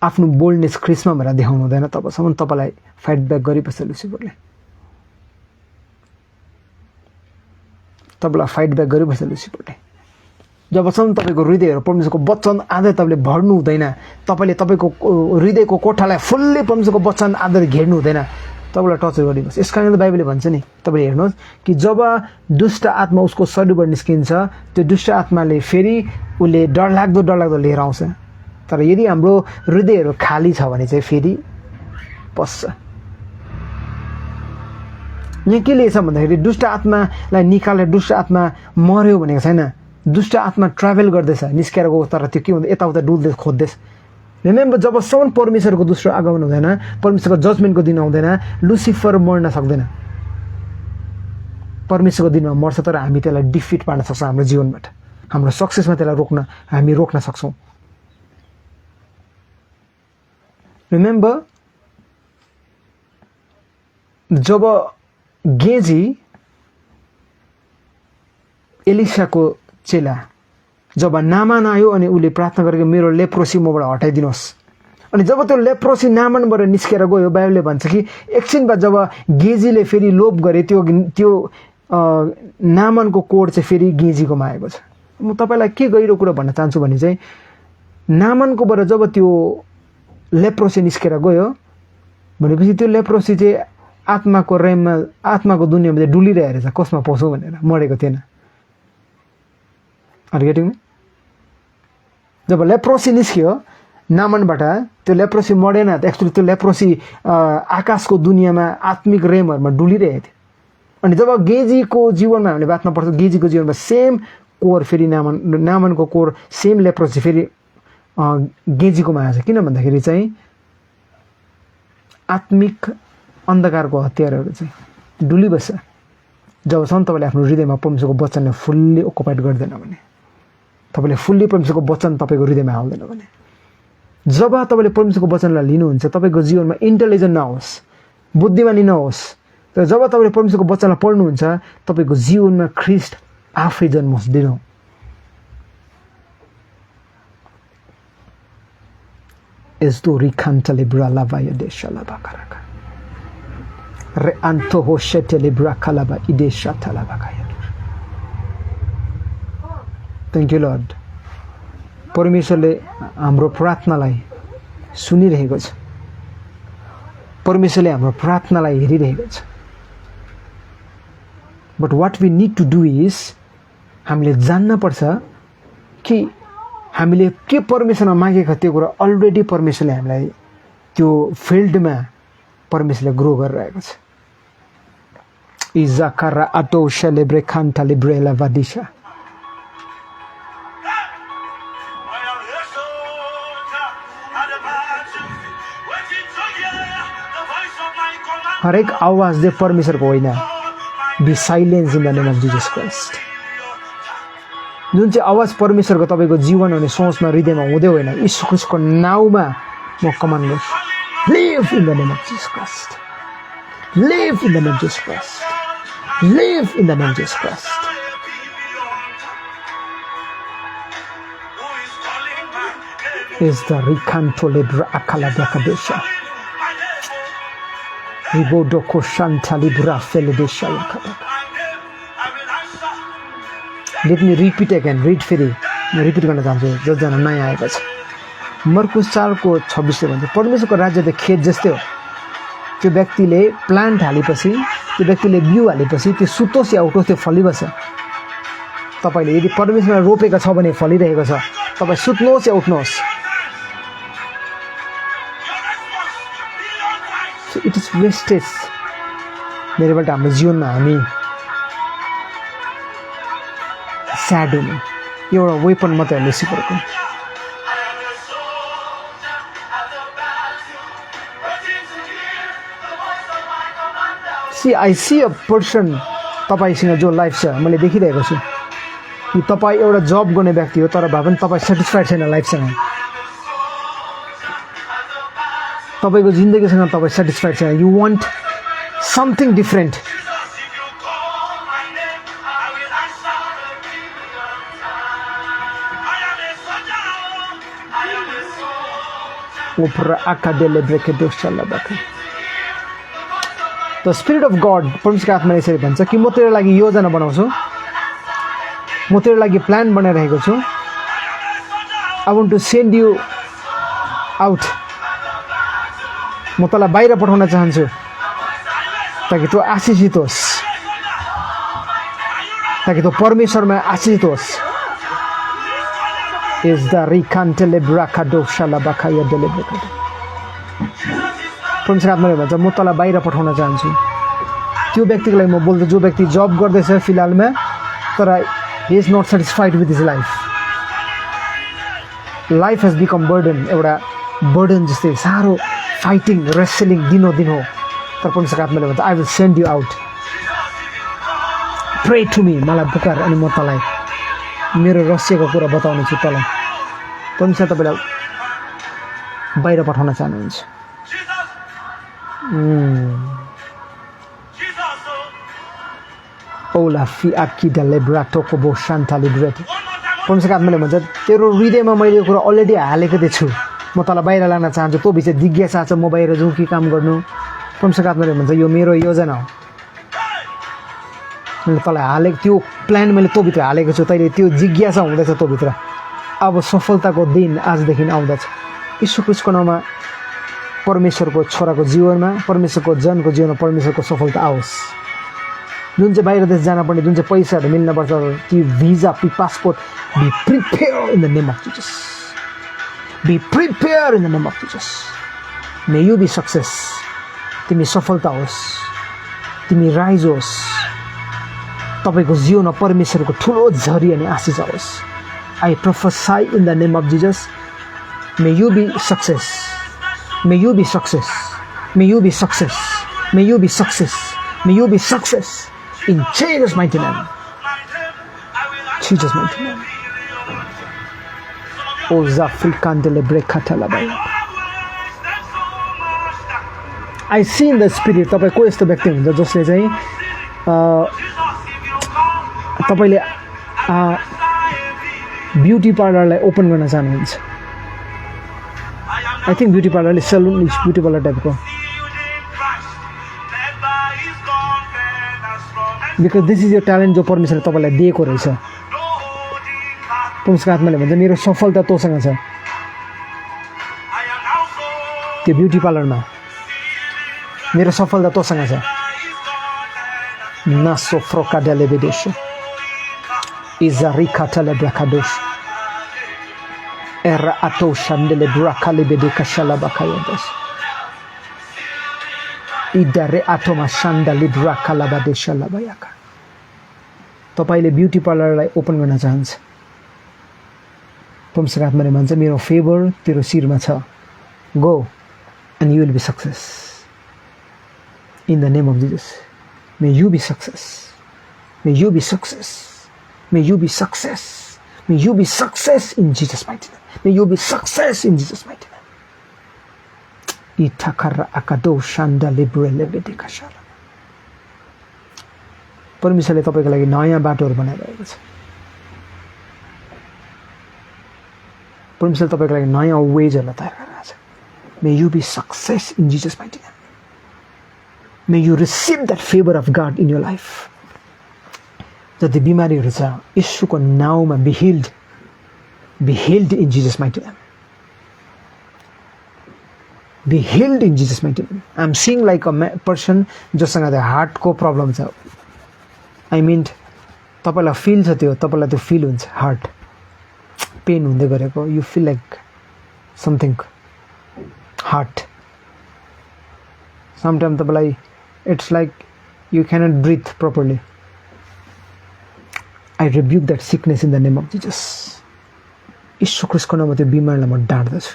A: आफ्नो बोल्डनेस क्रिसमा भएर देखाउनु हुँदैन तबसम्म तपाईँलाई फाइट ब्याक गरिबस्छ लुसिफरले। तपाईँलाई फाइट ब्याक गरिबस्छ लुसिफरले। जबसम्म तपाईँको हृदयहरू परमेश्वरको वचन आधार तपाईँले भर्नु हुँदैन, तपाईँले तपाईँको हृदयको कोठालाई फुल्ली परमेश्वरको वचन आधार घेर्नु हुँदैन, तपाईँलाई टर्चर गरिबस्छ। यस कारणले बाइबलले भन्छ नि, तपाईँले हेर्नुहोस् कि जब दुष्ट आत्मा उसको शरीरबाट निस्किन्छ, त्यो दुष्ट आत्माले फेरि उसले डरलाग्दो लिएर आउँछ। तर यदि हाम्रो हृदयहरू खाली छ भने चाहिँ फेरि पस्छ। यहाँ के लेखेछ भन्दाखेरि दुष्ट आत्मालाई निकालेर दुष्ट आत्मा मर्यो भनेको छैन, दुष्ट आत्मा ट्राभल गर्दैछ, निस्केर गयो, तर त्यो के हुन्छ यताउता डुल्दै खोज्दैछ। रिमेम्बर, जबसम्म परमेश्वरको दोस्रो आगमन हुँदैन, परमेश्वरको जजमेन्टको दिन आउँदैन, लुसिफर मर्न सक्दैन। परमेश्वरको दिनमा मर्छ, तर हामी त्यसलाई डिफिट पार्न सक्छौँ हाम्रो जीवनबाट, हाम्रो सक्सेसमा त्यसलाई हामी रोक्न सक्छौँ। रिमेम्बर, जब गेजी एलिसाको चेला जब नामान आयो अनि उसले प्रार्थना गरेको मेरो लेप्रोसी मबाट हटाइदिनुहोस्, अनि जब त्यो लेप्रोसी नामानबाट निस्केर गयो, बाइबलले भन्छ कि एकछिन बाद जब गेजीले फेरि लोभ गरे, त्यो नामानको कोड चाहिँ फेरि गेजीकोमा आएको छ। म तपाईँलाई के गहिरो कुरा भन्न चाहन्छु भने चाहिँ नामानकोबाट जब त्यो लेप्रोसी निस्केर गयो भनेपछि त्यो लेप्रोसी चाहिँ आत्माको रेममा, आत्माको दुनियाँमा चाहिँ डुलिरहेको रहेछ, कसमा पसौँ भनेर, मरेको थिएन। अर्गेटिङ, जब लेप्रोसी निस्क्यो नामनबाट, त्यो लेप्रोसी मरेन, एक्चुअली त्यो लेप्रोसी आकाशको दुनियाँमा आत्मिक रेमहरूमा डुलिरहेको थियो। अनि जब गेजीको जीवनमा हामीले बातमा पढ्छौँ, गेजीको जीवनमा सेम कोर फेरि नामानको कोर सेम लेप्रोसी फेरि गेजीकोमा आएछ किन भन्दाखेरि चाहिँ आत्मिक अन्धकारको हतियारहरू चाहिँ डुलिबस्छ जबसम्म तपाईँले आफ्नो हृदयमा परमेश्वरको वचनले फुल्ली ओकुपाइड गर्दैन भने तपाईँले फुल्ली परमेश्वरको वचन तपाईँको हृदयमा हाल्दैन भने जब तपाईँले परमेश्वरको वचनलाई लिनुहुन्छ तपाईँको जीवनमा इन्टेलिजेन्ट नहोस् बुद्धिमानी नहोस् तर जब तपाईँले परमेश्वरको वचनलाई पढ्नुहुन्छ तपाईँको जीवनमा ख्रीष्ट आफै जन्मोस् दिनु Esto ricanta libra lava yadesha lava karaka. Re anto hoshete libra kalaba idesha talava kaya. Thank you Lord. परमेश्वरले हाम्रो प्रार्थनालाई सुनिरहेको छ परमेश्वरले हाम्रो प्रार्थनालाई हेरिरहेको छ But what we need to do is हामीले जान्न पर्छ कि हामीले के परमेश्वरमा मागेको त्यो कुरा अलरेडी परमेश्वरले हामीलाई त्यो फिल्डमा परमेश्वरले ग्रो गरिरहेको छ इजाकारा आटो सेलेब्रे खान्टा लिब्रेला वादिशा हरेक आवाज दे परमेश्वरको होइन be silence in the name of Jesus Christ जुन चाहिँ आवाज परमेश्वरको तपाईँको जीवन अनि सोचमा हृदयमा हुँदै होइन यीशु ख्रीष्टको नाउँमा म कमान्ड गर्छु live in the name of Jesus Christ live in the name of Jesus Christ live in the name of Jesus Christ is the ricanto libra akala dakadesha ribodo koshanta libra felidesha yakadaka Let me repeat again. Read फेरि म repeat गर्न चाहन्छु जसजना नयाँ आएको छ मर्कुस 4को 26 ले भन्छ परमेश्वरको राज्य त खेत जस्तै हो त्यो व्यक्तिले प्लान्ट हालेपछि त्यो व्यक्तिले बिउ हालेपछि त्यो सुतोस् या उठोस् त्यो फलिबस्छ तपाईले यदि परमेश्वरमा रोपेको छ भने फलिरहेको छ तपाई सुत्नुहोस् या उठ्नुहोस् So it is wastage मेरोबाट हाम्रो जीवनमा हामी स्याड हुनु एउटा वेपन मात्रै हो लुसिफरको See, I see a person तपाईसँग जो लाइफ छ मैले देखिरहेको छु कि तपाई एउटा जब गर्ने व्यक्ति हो तर भए पनि तपाई सेटिस्फाइड छैन लाइफसँग तपाईको जिन्दगीसँग तपाई सेटिस्फाइड छैन you want something different The Spirit of God परमेश्वरको आत्माले यसरी भन्छ कि म तेरो लागि योजना बनाउँछु म तेरो लागि प्लान बनाइरहेको छु I want to send you out म तँलाई बाहिर पठाउन चाहन्छु ताकि तँ आशीषित होस् ताकि तँ परमेश्वरमा आशीषित होस् is the recantele bracado shalabaka ya delebracado परमेश्वर आत्माले भन्छ म तँलाई बाहिर पठाउन चाहन्छु त्यो व्यक्तिको लागि म बोल्छु जो व्यक्ति जब गर्दैछ फिलहालमा तर he is not satisfied with his life has become burden एउटा burden जस्तै सारो फाइटिङ रेसलिङ दिनो तर परमेश्वरको आत्माले भन्छ I will send you out pray to me मलाई पुकार अनि म तँलाई मेरो रहस्यको कुरा बताउने छु तँलाई परमेश्वर तपाईलाई बाहिर पठाउन चाहनुहुन्छ Ola fi akida lebrato kobo shanta libreto परमेश्वरको आत्माले भन्छ तेरो हृदयमा मैले यो कुरा अलरेडी हालेको छु म तँलाई बाहिर लान चाहन्छु तँ भित्र जिज्ञासा छ म बाहिर जाउँ के काम गर्नु परमेश्वरको आत्माले भन्छ यो मेरो योजना हो मैले तँलाई हालेको त्यो प्लान मैले तँ भित्र हालेको छु तैले त्यो जिज्ञासा हुँदैछ तँ भित्र अब सफलताको दिन आजदेखि आउँदछ यीशु ख्रीष्टको नाममा परमेश्वरको छोराको जीवनमा परमेश्वरको जनको जीवनमा परमेश्वरको सफलता आओस् जुन चाहिँ बाहिर देश जान पर्ने जुन चाहिँ पैसाहरू मिल्न पर्छ ती भिजा ती passport be prepare in the name of Jesus be prepare in the name of Jesus may you be success तिमी सफलता होस् तिमी राइज होस् तपाईको जीवनमा परमेश्वरको ठुलो झरी अनि आशीष आओस्. I prophesy in the name of Jesus. May you be success. May you be success. May you be success. May you be success. May you be success. In Jesus' mighty name. Jesus' mighty name. O Zafrikan de Lebrekatalabai. I see in the spirit तपाईको यस्तो व्यक्ति हुन्छ जसले चाहिँ तपाईले beauty पार्लरलाई open गर्न चाहनुहुन्छ. I think beauty पार्लरले सलुन ब्युटी पार्लर टाइपको. Because this is your talent जो परमेश्वरले तपाईलाई दिएको रहेछ. परमेश्वरको आत्माले भन्छ मेरो सफलता तोसँग छ. त्यो ब्युटी पार्लरमा मेरो सफलता तोसँग छ. Naso frokadele bedesho. Izarikatele brakadosh. Era ato shandele brakale bedeka shalabakayados. Idare atoma shandale brakala badesha labayaka. तपाईले ब्युटी पार्लरलाई ओपन गर्न चाहन्छ. परमेश्वरको आत्माले भन्छ मेरो फेभर तेरो शिरमा छ. Go and you will be success. In the name of Jesus. May you be success. May you be success. May you be success. May you be success in Jesus' mighty name. May you be success in Jesus' mighty name. Itakara akado shanda libre lebede kashala. परमेश्वरले तपाईको लागि नयाँ बाटोहरु बनाइरहेको छ. परमेश्वरले तपाईको लागि नयाँ वेजहरु तयार गरिरहेको छ. May you be success in Jesus' mighty name. May you receive that favor of God in your life. जति बिमारीहरु छ येशूको नाउँमा be healed. Be healed in Jesus' mighty name. Be healed in Jesus' mighty name. I'm seeing like a person जससँग चाहिँ हार्टको problem छ. I mean तपाईलाई feel छ त्यो तपाईलाई त्यो फिल हुन्छ हार्ट पेन हुँदै गरेको. You feel like something heart. Sometimes तपाईलाई it's like you cannot breathe properly. I rebuke that sickness in the name of Jesus. यीशु ख्रीष्टको नाममा त्यो बिमारलाई म डाट्दछु.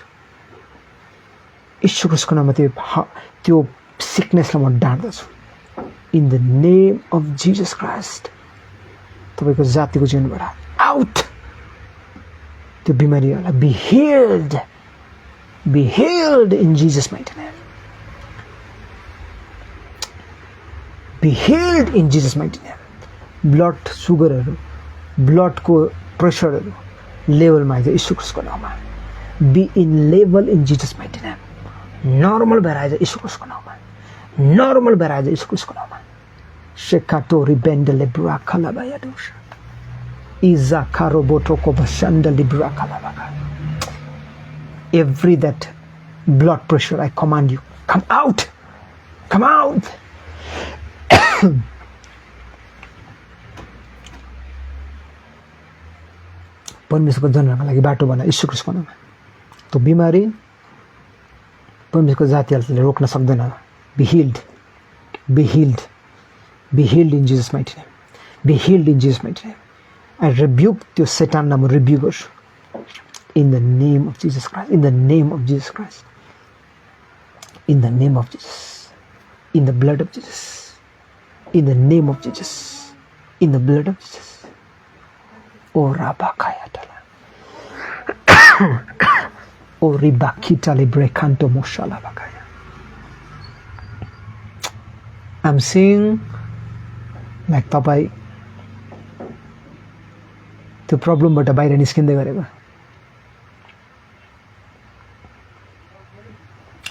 A: यीशु ख्रीष्टको नाममा त्यो सिकनेसलाई म डाट्दछु. In the name of Jesus Christ. तपाईको जातिको जीवनबाट out. त्यो बिमारीलाई be healed. Be healed in Jesus' mighty name. Be healed in Jesus' mighty name. Blood sugar, blood pressure level ma यीशु ख्रीष्टको नाममा be in level in Jesus' mighty name. Normal bhएर यीशु ख्रीष्टको नाममा. Normal bhएर यीशु ख्रीष्टको नाममा. Shekato ribende lebra kalabaya dosha. Iza karoboto kobashanda libra kalabaka. Every that blood pressure, I command you, come out. Come out. परमेश्वरको जनहरुका लागि बाटो बना यीशु ख्रीष्टको नाममा. त्यो बिमारी परमेश्वरको जातिहरुले रोक्न सक्दैन. Be healed. Be healed. Be healed in Jesus' mighty name. Be healed in Jesus' mighty name. I rebuke त्यो शैतानलाई म rebuke गर्छु. In the name of Jesus Christ. In the name of Jesus Christ. In the name of Jesus. In the blood of Jesus. In the name of Jesus. In the blood of Jesus. O Rabakaya Tala. O Ribakita Librekanto Moshala Bakaya. I'm seeing like तपाईं त्यो प्रब्लमबाट बाहिर निस्किँदै गरेको.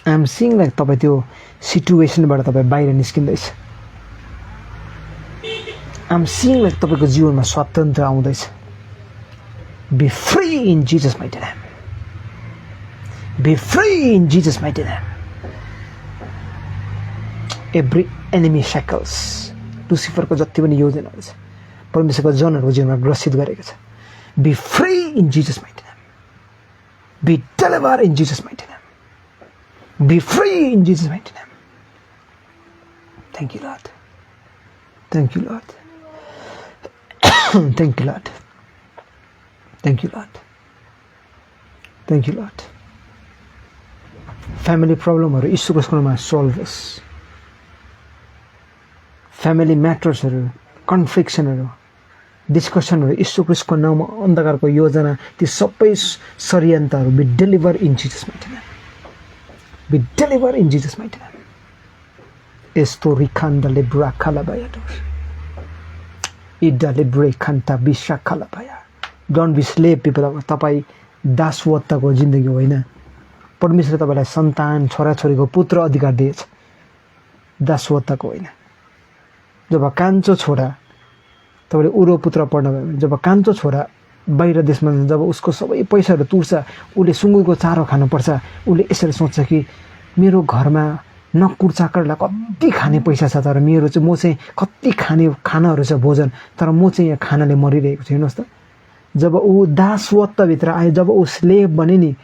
A: I'm seeing like तपाईं त्यो सिचुएसनबाट तपाईं बाहिर निस्किँदैछ. I'm seeing like तपाईको जीवनमा स्वतन्त्र आउँदैछ. Be free in Jesus' mighty name. Be free in Jesus' mighty name. Every enemy shackles. लुसिफरको जति पनि योजनाहरु छ परमेश्वरको जनहरुको जीवनमा ग्रसित गरेको छ. Be free in Jesus' mighty name. Be delivered in Jesus' mighty name. Be free in Jesus' mighty name. Thank you, Lord. Thank you, Lord. Thank you, Lord. Thank you, Lord. Thank you, Lord. Family problem यीशु ख्रिस्टको नाममा solve होस्. Family matters कन्फ्लिक्सनहरु डिस्कसनहरु यीशु ख्रिस्टको नाममा अन्धकारको योजना ती सबै षड्यन्त्रहरु be deliver in Jesus mighty name. Be deliver in Jesus mighty name. Esto rikanda lebra kalabayados. Ida lebre kanta bisha kalabaya. Don't be slave people. तपाईं दासवत्ताको जिन्दगी होइन. परमेश्वरले तपाईलाई सन्तान छोराछोरीको पुत्र अधिकार दिएछ. दासवत्ताको होइन. जब कान्छो छोरा तपाईले उरो पुत्र पढ्न भयो भने जब कान्छो छोरा बाहिर देशमा जब उसको सबै पैसाहरु तुर्छ उले सुँगुरको चारो खानु पर्छ उले यसरी सोच्छ कि मेरो घरमा नकुर चाकरलाई कति खाने पैसा छ तर मेरो चाहिँ म चाहिँ कति खाने खानाहरु छ भोजन तर म चाहिँ यहाँ खानाले मरिरहेको छु हेर्नुस् त जब ऊ दासवत्ता भित्र आयो जब ऊ स्लेभ बने नि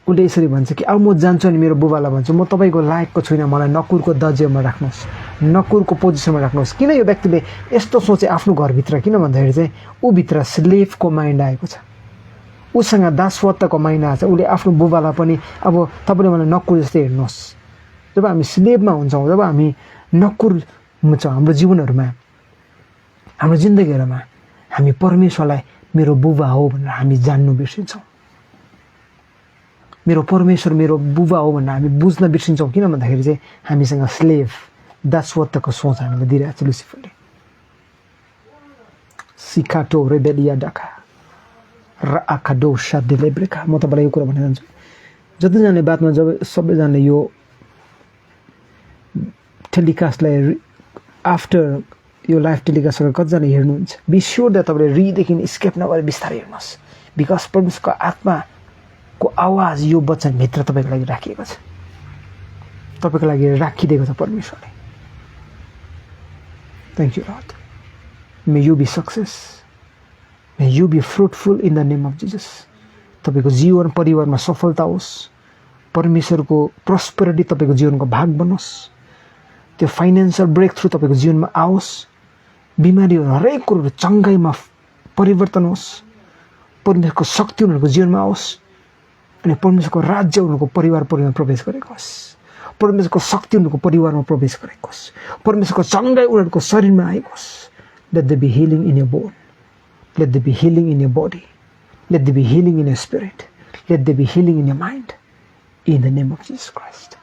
A: उले यसरी भन्छ कि अब म जान्छु नि मेरो बुबालाई भन्छु म तपाईको लायकको छुइन मलाई नकुरको दर्जामा राख्नुस् नकुरको पोजिसनमा राख्नुस् किन यो व्यक्तिले यस्तो सोचे आफ्नो घर भित्र किन भन्दाखेरि चाहिँ ऊ भित्र स्लेभको माइन्ड आएको छ उसँग दासवत्ताको माइन्ड आछ उले आफ्नो बुबालाई पनि अब तपाईले मलाई नकुर जस्तै हेर्नुस् जब हामी स्लेभमा हुन्छौं जब हामी नकुर हुन्छौं हाम्रो जीवनहरुमा हाम्रो जिन्दगीहरुमा हामी परमेश्वरलाई मेरो बुबा हो भनेर हामी जान्नु बिर्सिन्छौं मेरो परमेश्वर मेरो बुबा हो भनेर हामी बुझ्न बिर्सिन्छौं किन भन्दाखेरि चाहिँ हामीसँग स्लेभ दासवत्ताको सोच हामीले दिइरहेछ लुसिफरले सिकाटो रेबेलिया डाका र आकाडो शादेलेब्रेका म तपाईलाई यो कुरा भन्न चाहन्छु जतिजनाले बातमा जब सबैजनाले यो टेलिकास्टलाई आफ्टर यो लाइभ टेलिकास्ट गरेर कतिजना हेर्नुहुन्छ बी स्योर दैट तपाईले रिदेखि स्केप नगरे बिस्तारै हेर्नुस् बिकज परमेश्वरको आत्मा को आवाज यो वचन भित्र तपाईको लागि राखिएको छ तपाईको लागि राखिदिएको छ परमेश्वरले thank you lord may you be success may you be fruitful in the name of Jesus तपाईको जीवन परिवारमा सफलता होस् परमेश्वरको प्रोस्पेरिटी तपाईको जीवनको भाग बनोस् त्यो फाइनान्शियल ब्रेक थ्रु तपाईको जीवनमा आओस् बिमारीहरु हरेक कुरो चंगाईमा परिवर्तन होस् परमेश्वरको शक्ति उनीहरुको जीवनमा आओस् अनि परमेश्वरको राज्य उनीहरुको परिवारमा प्रवेश गरेको होस् परमेश्वरको शक्ति उनीहरुको परिवारमा प्रवेश गरेको होस् परमेश्वरको चंगाई उनीहरुको शरीरमा आएको होस् let there be healing in your bone let there be healing in your body let there be healing in your spirit let there be healing in your mind in the name of Jesus Christ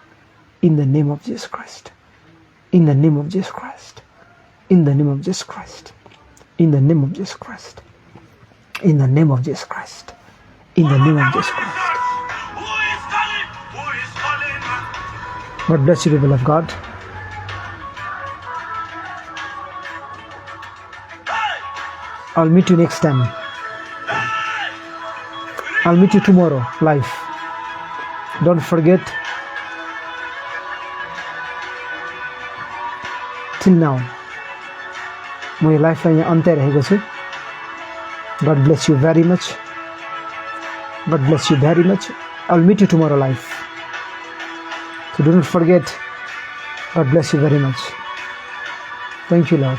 A: in the name of Jesus Christ in the name of Jesus Christ in the name of Jesus Christ in the name of Jesus Christ in the name of Jesus Christ in the name of Jesus Christ. God bless you, people of God. I'll meet you next time. I'll meet you tomorrow live. Don't forget. Till now, my lifeline ante raheko chu. God bless you very much. God bless you very much. I'll meet you tomorrow live. So do not forget. God bless you very much. Thank you, Lord.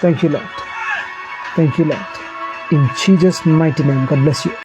A: Thank you, Lord. Thank you, Lord. In Jesus' mighty name, God bless you.